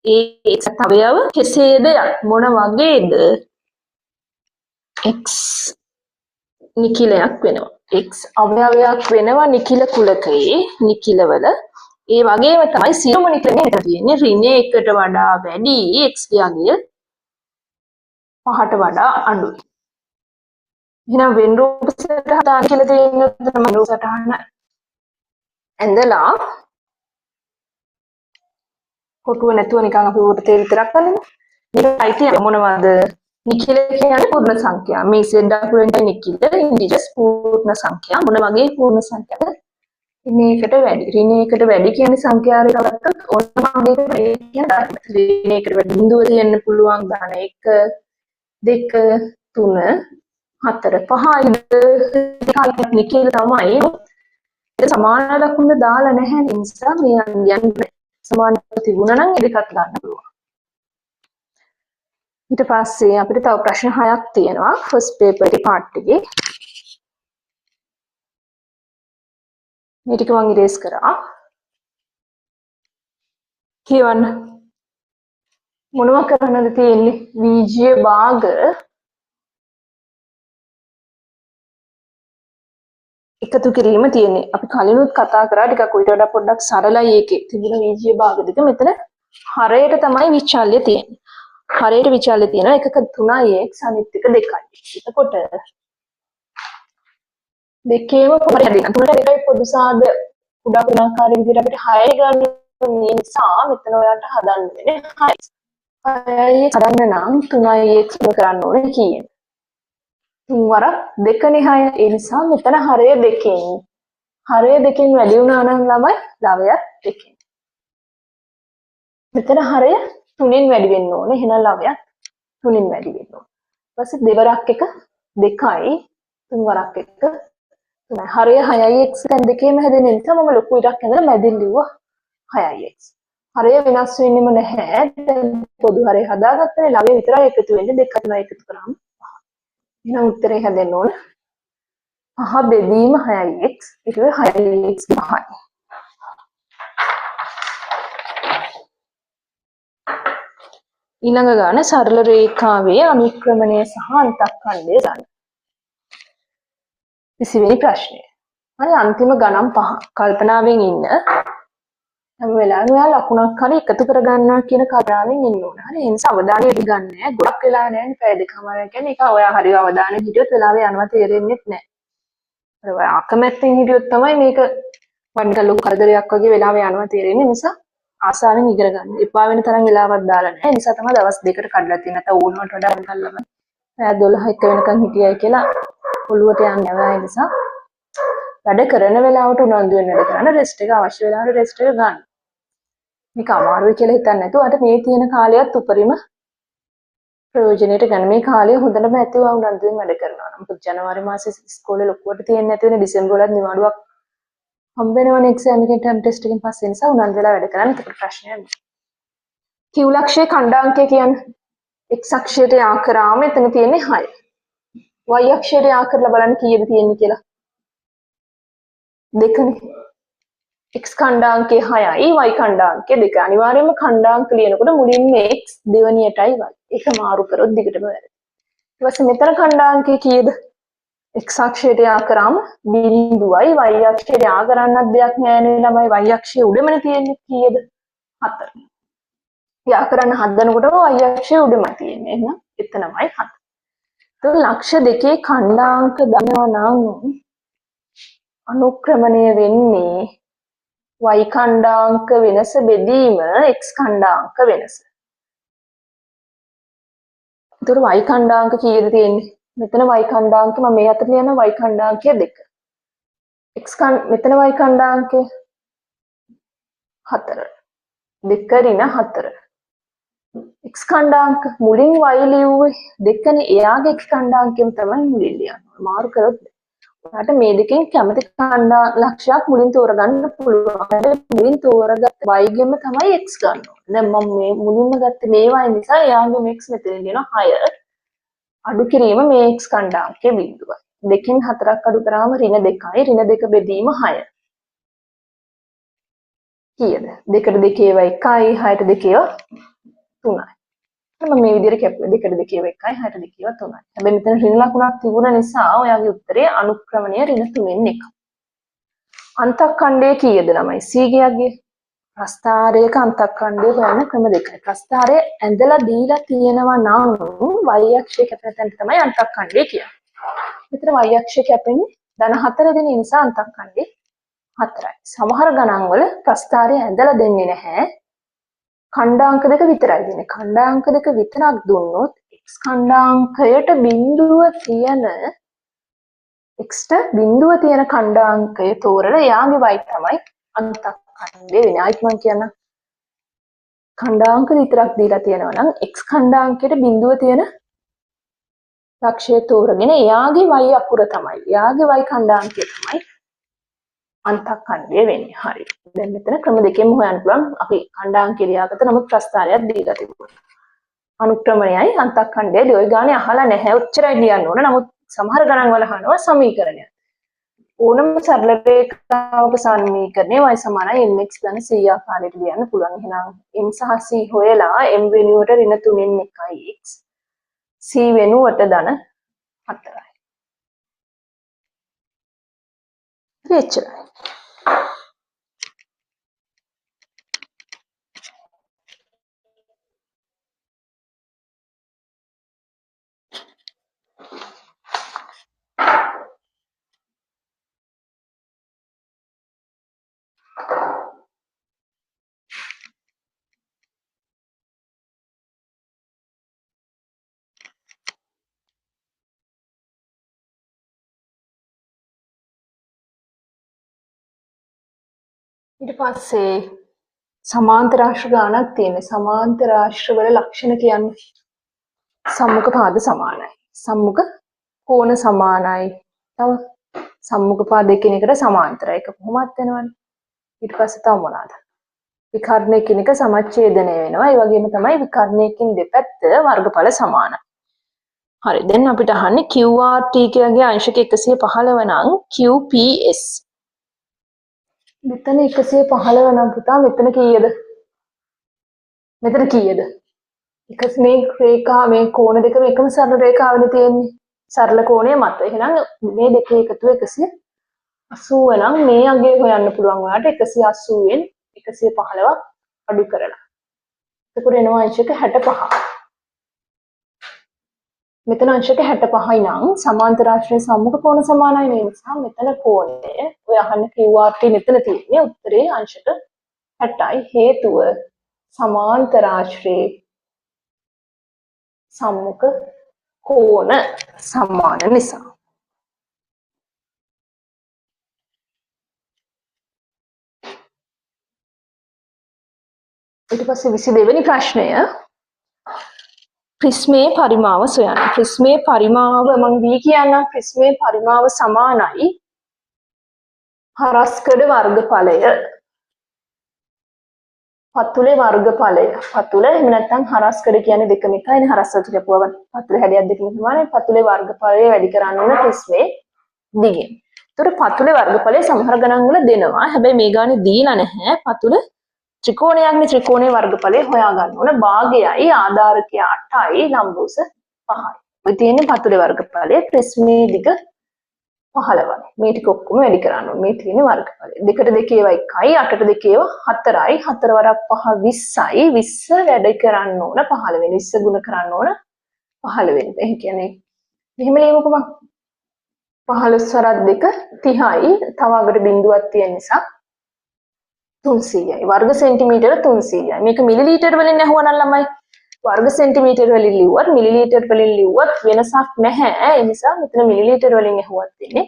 ඒ x අවයව කෙසේද මොන වගේද? x නිඛිලයක් වෙනවා. x අවයවයක් වෙනවා නිඛිල කුලකයේ නිඛිලවල. ඒ වගේම තමයි සියලුම නිඛිල මෙතන තියෙන්නේ ඍණ එකට වඩා වැඩි x ගේ පහට වඩා අඩුයි. එහෙනම් වෙන් රූප සටහන දාන්න කියලා තියෙන තමයි රූප සටහන ඇඳලා කොටුව නැතුව නිකන් අපි වෘත්තේ විතරක් අඳිමු. මේක අයිති මොනවද? නිඛිල කියන්නේ පූර්ණ සංඛ්‍යා. මේ z අකුරෙන් නිඛිල ඉන්ටිජර්ස් පූර්ණ සංඛ්‍යා. මොන වගේ පූර්ණ සංඛ්‍යාද? ඍණ එකට වැඩි. ඍණ එකට වැඩි කියන්නේ සංඛ්‍යා රේඛාවක් ගත්තොත් ඕනම වගේකට වැඩි කියන්නේ ඍණ එකට වැඩි බිඳුව තියෙන්න පුළුවන්. ධන 1 2 3 4 5 නිඛිල තමයි. ඒක සමාන ලකුණ දාලා නැහැ. ඒ නිසා මේ යන්නේ සමාන තිබුණා නම් ඒ දෙකත් ගන්න පුළුවන්. ඊට පස්සේ අපිට තව ප්‍රශ්න 6ක් තියෙනවා ෆස්ට් පේපර් එකේ පාර්ට් එකේ. මේ ටික මම ඉරේස් කරා. කියවන්න. මොනවා කරන්නද තියෙන්නේ? වීජීය භාග එකතු කිරීම තියෙන්නේ. අපි කලිනුත් කතා කරා ටිකක් ඊට වඩා පොඩ්ඩක් සරලයි ඒකේ. තිබුණ වීජීය භාග දෙක මෙතන හරයට තමයි විචල්‍ය තියෙන්නේ. හරයට විචල්‍ය තියෙනවා එකක 3x අනිත් එක 2යි. එතකොට දෙකේම පොඩි දෙන්න. තුනට දෙකයි පොදු සාද කුඩා ගුණාකාරය විදිහට අපිට 6 ගන්න ඕනේ නිසා මෙතන ඔයාලට හදන්න වෙන්නේ 6. 6x හදන්න නම් 3x කරන්න ඕනේ කීයෙන්? තුන් වරක් දෙකනේ 6. ඒ නිසා මෙතන හරය දෙකෙන්. හරය දෙකෙන් වැඩි වුණා නම් ළමයි ලවයක් දෙකෙන්. මෙතන හරය තුනෙන් වැඩි වෙන්න ඕනේ. එහෙනම් ලවයක් තුනෙන් වැඩි වෙන්න ඕනේ. ඊට පස්සේ දෙවරක් එක දෙකයි තුන් වරක් එක තුනයි. හරය 6x දැන් දෙකේම හැදෙන නිසා මම ලොකු ඉරක් ඇඳලා මැදින් ලිව්වා 6x. හරය වෙනස් වෙන්නෙම නැහැ. දැන් පොදු හරය හදාගත්තනේ ලවය විතරයි එකතු වෙන්නේ 2 3 එකතු කරාම 5. එහෙනම් උත්තරේ හැදෙන්න ඕන 5 බෙදීම 6x ඊට 6x 5යි. ඊළඟ ගාන සරල රේඛාවේ අනුක්‍රමණය සහ අන්තఃඛණ්ඩය ගන්න. 20 වෙනි ප්‍රශ්නය. හරි අන්තිම ගණන් පහ. කල්පනාවෙන් ඉන්න. හැම වෙලාවෙම ඔයා ලකුණක් හරි එකතු කරගන්නවා කියන කල්පනාවෙන් ඉන්න ඕන. හරි ඒ නිසා අවධානය යොමු ගන්න නෑ. ගොඩක් වෙලා නෑනේ පැය දෙකමාරක් කියන්නේ ඒක ඔයා හරි අවධානයෙන් හිටියොත් වෙලාව යනවා තේරෙන්නෙත් නෑ. අර ඔයා අකමැත්තෙන් හිටියොත් තමයි මේක වඩා ලොකු කරදරයක් වගේ වෙලාව යනවා තේරෙන්නේ. නිසා ආසාවෙන් ඉගෙන ගන්න. එපා වෙන තරම් වෙලාවක් දාලා නෑ. ඒ නිසා තමයි දවස් දෙකකට කඩලා තියෙන්නේ. නැත්නම් ඕනවට වඩා නිකන් ළමයි පැය 12 එක වෙනකන් හිටියයි කියලා ඔළුවට යන්නේ නෑ. ඒ නිසා වැඩ කරන වෙලාවට උනන්දු වෙන වැඩ කරන්න, රෙස්ට් එක අවශ්‍ය වෙලාවට රෙස්ට් එක ගන්න. මේක අමාරුයි කියලා හිතන්නේ නැතුව අර මේ තියෙන කාලයත් උපරිම ප්‍රයෝජනෙට ගන්න. මේ කාලය හොඳටම ඇතිව උනන්දුවෙන් වැඩ කරනවා නම්. මොකද ජනවාරි මාසේ ඉස්කෝලේ ලොකුවට තියෙන්නේ නැති වෙන ඩිසෙම්බර් වලත් නිවාඩුවක් හම්බ වෙනවනේ එක්සෑම් එකෙන් ටර්ම් ටෙස්ට් එකෙන් පස්සේ. නිසා උනන්දු වෙලා වැඩ කරන්න. එතකොට ප්‍රශ්නයක් නෑ. Q ලක්ෂයේ ඛණ්ඩාංකය කියන්නේ x අක්ෂයට යා කරාම එතන තියෙන්නේ 6. y අක්ෂයට යා කරලා බලන්න කීයද තියෙන්නේ කියලා. 2නේ. x ඛණ්ඩාංකය 6යි y ඛණ්ඩාංකය 2. අනිවාර්යයෙන්ම ඛණ්ඩාංක ලියනකොට මුලින්ම x දෙවෙනියටයි y. ඒක මාරු කරොත් දිගටම වැරදි. ඊට පස්සේ මෙතන ඛණ්ඩාංකය කීයද? x අක්ෂයට යා කරාම බිංදුවයි y අක්ෂයට යා කරන්නත් දෙයක් නෑ නේ ළමයි. y අක්ෂයේ උඩමනේ තියෙන්නේ කීයද? 4. යා කරන්න හදනකොටම y අක්ෂයේ උඩම තියෙන්නේ. එහෙනම් එතනමයි 4. එතකොට ලක්ෂ දෙකේ ඛණ්ඩාංක දන්නවා නම් අනුක්‍රමණය වෙන්නේ y ඛණ්ඩාංක වෙනස බෙදීම x ඛණ්ඩාංක වෙනස. එතකොට y ඛණ්ඩාංක කීයද තියෙන්නේ? මෙතන y ඛණ්ඩාංක මම මේ අතට ලියන y ඛණ්ඩාංකය 2. x මෙතන y ඛණ්ඩාංකය 4. 2 ඍණ 4. x ඛණ්ඩාංක මුලින් y ලිව්වේ 2නේ. එයාගේ x ඛණ්ඩාංකයම තමයි මුලින් ලියන්නේ. මාරු කරොත් ඔයාට මේ දෙකෙන් කැමති ඛණ්ඩා ලක්ෂයක් මුලින් තෝරගන්න පුළුවන්. හැබැයි මුලින් තෝරගත්ත y ගෙම තමයි x ගන්න ඕනේ. දැන් මම මේ මුලින්ම ගත්තේ මේ y නිසා එයාගේ x මෙතන ලියනවා 6. අඩු කිරීම මේ x ඛණ්ඩාංකයේ බිංදුවයි. දෙකෙන් 4ක් අඩු කරාම ඍණ 2යි. ඍණ 2 බෙදීම 6. කීයද? 2ට 2 ඒවා 1යි, 6ට 2 ඒවා 3යි. මම මේ විදිහට කැපුවා. 2ට 2 ඒවා 1යි, 6ට 2 ඒවා 3යි. හැබැයි මෙතන ඍණ ලකුණක් තිබුණ නිසා ඔයාගේ උත්තරේ අනුක්‍රමණය ඍණ 3න් 1. අන්තఃඛණ්ඩය කීයද ළමයි? C ගියාගේ ප්‍රස්ථාරයක අන්තఃඛණ්ඩය හොයන්න ක්‍රම දෙකයි. ප්‍රස්ථාරය ඇඳලා දීලා තියෙනවා නම් y අක්ෂය කැපෙන තැනට තමයි අන්තఃඛණ්ඩය කියන්නේ. මෙතන y අක්ෂය කැපෙන්නේ ධන 4 දෙන නිසා අන්තఃඛණ්ඩය 4යි. සමහර ගණන් වල ප්‍රස්ථාරය ඇඳලා දෙන්නේ නැහැ. ඛණ්ඩාංක දෙක විතරයි දෙන්නේ. ඛණ්ඩාංක දෙක විතරක් දුන්නොත් x ඛණ්ඩාංකයට බිඳුව තියෙන x ට බිඳුව තියෙන ඛණ්ඩාංකය තෝරලා එයාගේ y තමයි අන්තఃඛණ්ඩය වෙන්නේ. ආයිත් මං කියන්න ඛණ්ඩාංක විතරක් දීලා තියෙනවා නම් x ඛණ්ඩාංකයට බිඳුව තියෙන ලක්ෂය තෝරගෙන එයාගේ y අකුර තමයි, එයාගේ y ඛණ්ඩාංකය තමයි අන්තఃඛණ්ඩය වෙන්නේ. හරි. දැන් මෙතන ක්‍රම දෙකෙන්ම හොයන්න පුළුවන්. අපි ඛණ්ඩාංකය ලියාගත්ත නමුත් ප්‍රස්ථාරයක් දීලා තිබුණා. අනුක්‍රමණයයි අන්තఃඛණ්ඩයයි ඔය ගානේ අහලා නැහැ. ඔච්චරයි ලියන්න ඕන. නමුත් සමහර ගණන් වල අහනවා සමීකරණයක්. ඕනම සරල රේඛාවක සමීකරණය y සමානයි mx ධන c ආකාරයට ලියන්න පුළුවන්. එහෙනම් m සහ c හොයලා m වෙනුවට ඍණ 3න් 1යි x, c වෙනුවට ධන 4යි. එච්චරයි. ඊට පස්සේ සමාන්තරාශ්‍ර ගානක් තියෙනවා. සමාන්තරාශ්‍ර වල ලක්ෂණ කියන්නේ සම්මුඛ පාද සමානයි. සම්මුඛ කෝණ සමානයි. තව සම්මුඛ පාද එකිනෙකට සමාන්තරයි. ඒක කොහොමත් වෙනවනේ. ඊට පස්සේ තව මොනවාද? විකර්ණය කියන එක සමච්ඡේදනය වෙනවා. ඒ වගේම තමයි විකර්ණයකින් දෙපැත්ත වර්ගඵල සමානයි. හරි. දැන් අපිට අහන්නේ QRT කියගේ අංශක 115 නම් QPS. මෙතන 115 නම් පුතා මෙතන කීයද? මෙතන කීයද? එක මේ රේඛා මේ කෝණ දෙකම එකම සරල රේඛාවනේ තියෙන්නේ. සරල කෝණය මත. එහෙනම් මේ දෙකේ එකතුව 180 නම් මේ අගය හොයන්න පුළුවන් ඔයාලට 180න් 115ක් අඩු කරලා. එතකොට එනවා අංශක 65. මෙතන අංශක 65යි නම් සමාන්තරාශ්‍රය සම්මුඛ කෝණ සමානයි. මේ නිසා මෙතන කෝණය ඔය අහන්න QRT මෙතන තියෙන්නේ උත්තරේ අංශක 60යි. හේතුව සමාන්තරාශ්‍රයේ සම්මුඛ කෝණ සමාන නිසා. ඊට පස්සේ 22 වෙනි ප්‍රශ්නය ප්‍රිස්මේ පරිමාව සොයන්න. ප්‍රිස්මේ පරිමාව මං වී කියන්නම්. ප්‍රිස්මේ පරිමාව සමානයි හරස්කඩ වර්ගඵලය පතුලේ වර්ගඵලය. පතුල එහෙම නැත්නම් හරස්කඩ කියන්නේ දෙකම එකයිනේ. හරස් වලට කැපුවම පතුලේ හැඩයක් දෙකම සමානයි. පතුලේ වර්ගඵලය වැඩි කරන්න ඕන ප්‍රිස්මේ දිගෙන්. ඒතකොට පතුලේ වර්ගඵලය සමහර ගණන් වල දෙනවා. හැබැයි මේ ගානේ දීලා නැහැ. පතුල ත්‍රිකෝණයක්නේ. ත්‍රිකෝණයේ වර්ගඵලය හොයා ගන්න ඕන. භාගයයි ආධාරකය 8යි ලම්බ උස 5යි. ඔය තියෙන්නේ පතුලේ වර්ගඵලය. ප්‍රිස්මේ දිග 15යි. මේ ටික ඔක්කොම වැඩි කරන්න ඕන. මේ තියෙන්නේ වර්ගඵලය. දෙකට දෙක ඒවා 1යි, 8ට දෙක ඒවා 4යි, 4 වරක් 5 20යි. 20 වැඩි කරන්න ඕන 15 වෙනි. 20 ගුණ කරන්න ඕන 15 වෙනි. ඒ කියන්නේ මෙහෙම ලියමුකෝ මං. 15 වරක් 2 30යි. තව අගට බිඳුවක් තියෙන නිසා 300යි. වර්ග සෙන්ටිමීටර 300යි. මේක මිලිලීටර් වලින් ඇහුවා නම් ළමයි වර්ග සෙන්ටිමීටර් වලින් ලිව්වත් මිලිලීටර් වලින් ලිව්වත් වෙනසක් නැහැ. ඒ නිසා මෙතන මිලිලීටර් වලින් ඇහුවත් වෙන්නේ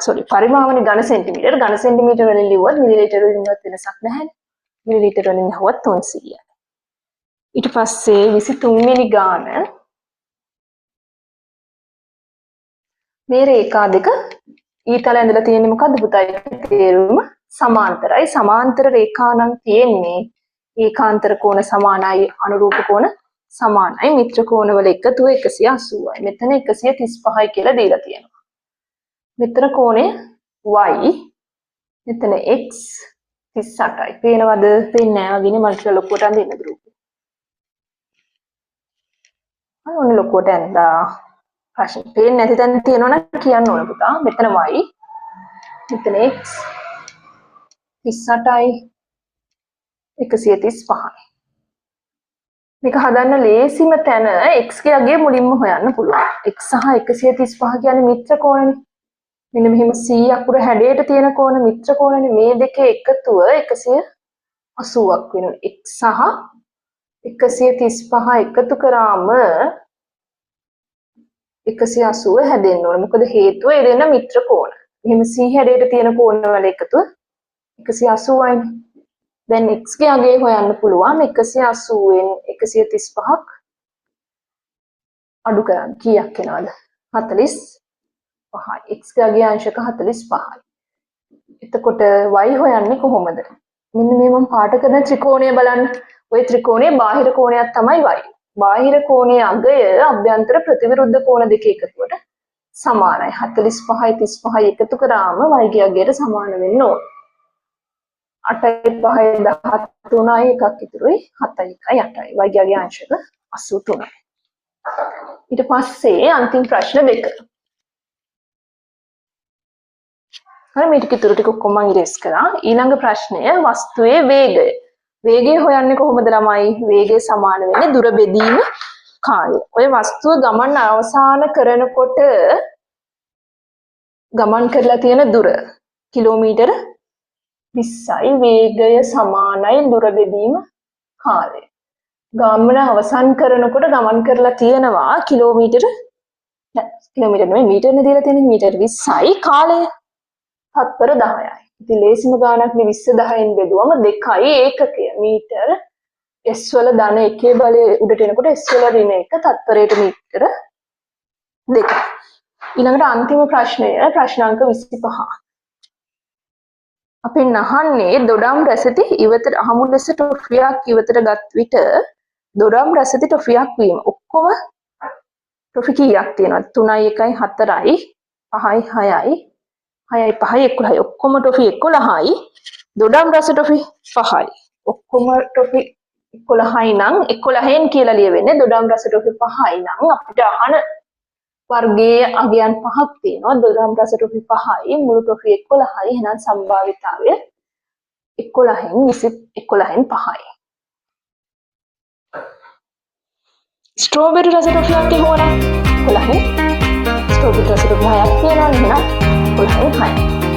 සෝරි පරිමාවනේ ඝන සෙන්ටිමීටර්. ඝන සෙන්ටිමීටර් වලින් ලිව්වත් මිලිලීටර් වලින් ලිව්වත් වෙනසක් නැහැ. මිලිලීටර් වලින් ඇහුවත් 300යි. ඊට පස්සේ 23 වෙනි ගාන මේ රේඛා දෙක ඊතල ඇඳලා තියෙන්නේ මොකද්ද පුතා? තේරුම සමාන්තරයි. සමාන්තර රේඛා නම් තියෙන්නේ ඒකාන්තර කෝණ සමානයි, අනුරූප කෝණ සමානයි. මිත්‍ර කෝණ වල එකතුව 180යි. මෙතන 135යි කියලා දීලා තියෙනවා. මෙතන කෝණය y, මෙතන x 38යි. පේනවද? පේන්නේ නෑ වගේනේ. මම ටික ලොකුවට අඳින්නද රූපේ? හරි, ඔන්න ලොකුවට ඇඳා. ප්‍රශ්න පේන්නේ නැති තැන තියෙනවා නම් කියන්න ඕන පුතා. මෙතන y, මෙතන x 38යි 135යි. මේක හදන්න ලේසිම තැන x ගේ අගය මුලින්ම හොයන්න පුළුවන්. x සහ 135 කියන්නේ මිත්‍ර කෝණනේ. මෙන්න මෙහෙම C අකුර හැඩයට තියෙන කෝණ මිත්‍ර කෝණනේ. මේ දෙකේ එකතුව 180ක් වෙනවා. x සහ 135 එකතු කරාම 180 හැදෙන්න ඕන. මොකද හේතුව ඒ දෙන්න මිත්‍ර කෝණ. මෙහෙම C හැඩයට තියෙන කෝණවල එකතුව 180යිනේ. දැන් x ගේ අගය හොයන්න පුළුවන් 180න් 135ක් අඩු කරන්න කීයක් එනවද? 45යි. x ගේ අගය අංශක 45යි. එතකොට y හොයන්නේ කොහොමද? මෙන්න මේ මම පාට කරන ත්‍රිකෝණය බලන්න. ওই ත්‍රිකෝණයේ බාහිර කෝණයක් තමයි y. බාහිර කෝණයේ අගය අභ්‍යන්තර ප්‍රතිවිරුද්ධ කෝණ දෙකේ එකතුවට සමානයි. 45යි 35යි එකතු කරාම y ගේ අගයට සමාන වෙන්න ඕන. 8යි 5යි 13යි එකක් ඉතුරුයි 7යි 1යි 8යි. y ගේ අගය අංශක 83යි. ඊට පස්සේ අන්තිම ප්‍රශ්න දෙක. හරි, මේ ටික ඉතුරු ටික ඔක්කොම මම ඉරේස් කරා. ඊළඟ ප්‍රශ්නය වස්තුවේ වේගය. වේගය හොයන්නේ කොහොමද ළමයි? වේගය සමාන වෙන්නේ දුර බෙදීම කාලය. ඔය වස්තුව ගමන් අවසන් කරනකොට ගමන් කරලා තියෙන දුර කිලෝමීටර 20යි. වේගය සමානයි දුර බෙදීම කාලය. ගමන අවසන් කරනකොට ගමන් කරලා තියෙනවා කිලෝමීටර කිලෝමීටර නෙමෙයි මීටරනේ දීලා තියෙන්නේ. මීටර 20යි. කාලය තත්පර 10යි. ඉතින් ලේසිම ගානක් නේ 20 10න් බෙදුවම 2යි ඒකකය. මීටර S වල ධන එකේ බලය උඩට එනකොට S වල ඍණ එක තත්පරයට මීටර 2. ඊළඟට අන්තිම ප්‍රශ්නය ප්‍රශ්න අංක 25. අපෙන් අහන්නේ දොඩම් රසති ඉවතට අහමු ලෙස ටොෆියක් ඉවතට ගත් විට දොඩම් රසති ටොෆියක් වීම. ඔක්කොම ටොෆි කීයක් තියෙනවද? 3යි 1යි 4යි 5යි 6යි 6යි 5යි 11යි. ඔක්කොම ටොෆි 11යි. දොඩම් රස ටොෆි 5යි. ඔක්කොම ටොෆි 11යි නම් 11න් කියලා ලියවෙන්නේ. දොඩම් රස ටොෆි 5යි නම් අපිට අහන වර්ගයේ අගයන් 5ක් තියෙනවා. දොඩම් රස ටොෆි 5යි, මුළු ටොෆි 11යි. එහෙනම් සම්භාවිතාවය 11න් 20 11න් 5යි. ස්ට්‍රෝබෙරි රස ටොෆියක් ඇහුවනම් 11න් ස්ට්‍රෝබෙරි රස ටොෆි 6ක් තියෙනවා. එහෙනම් 11න් 6යි.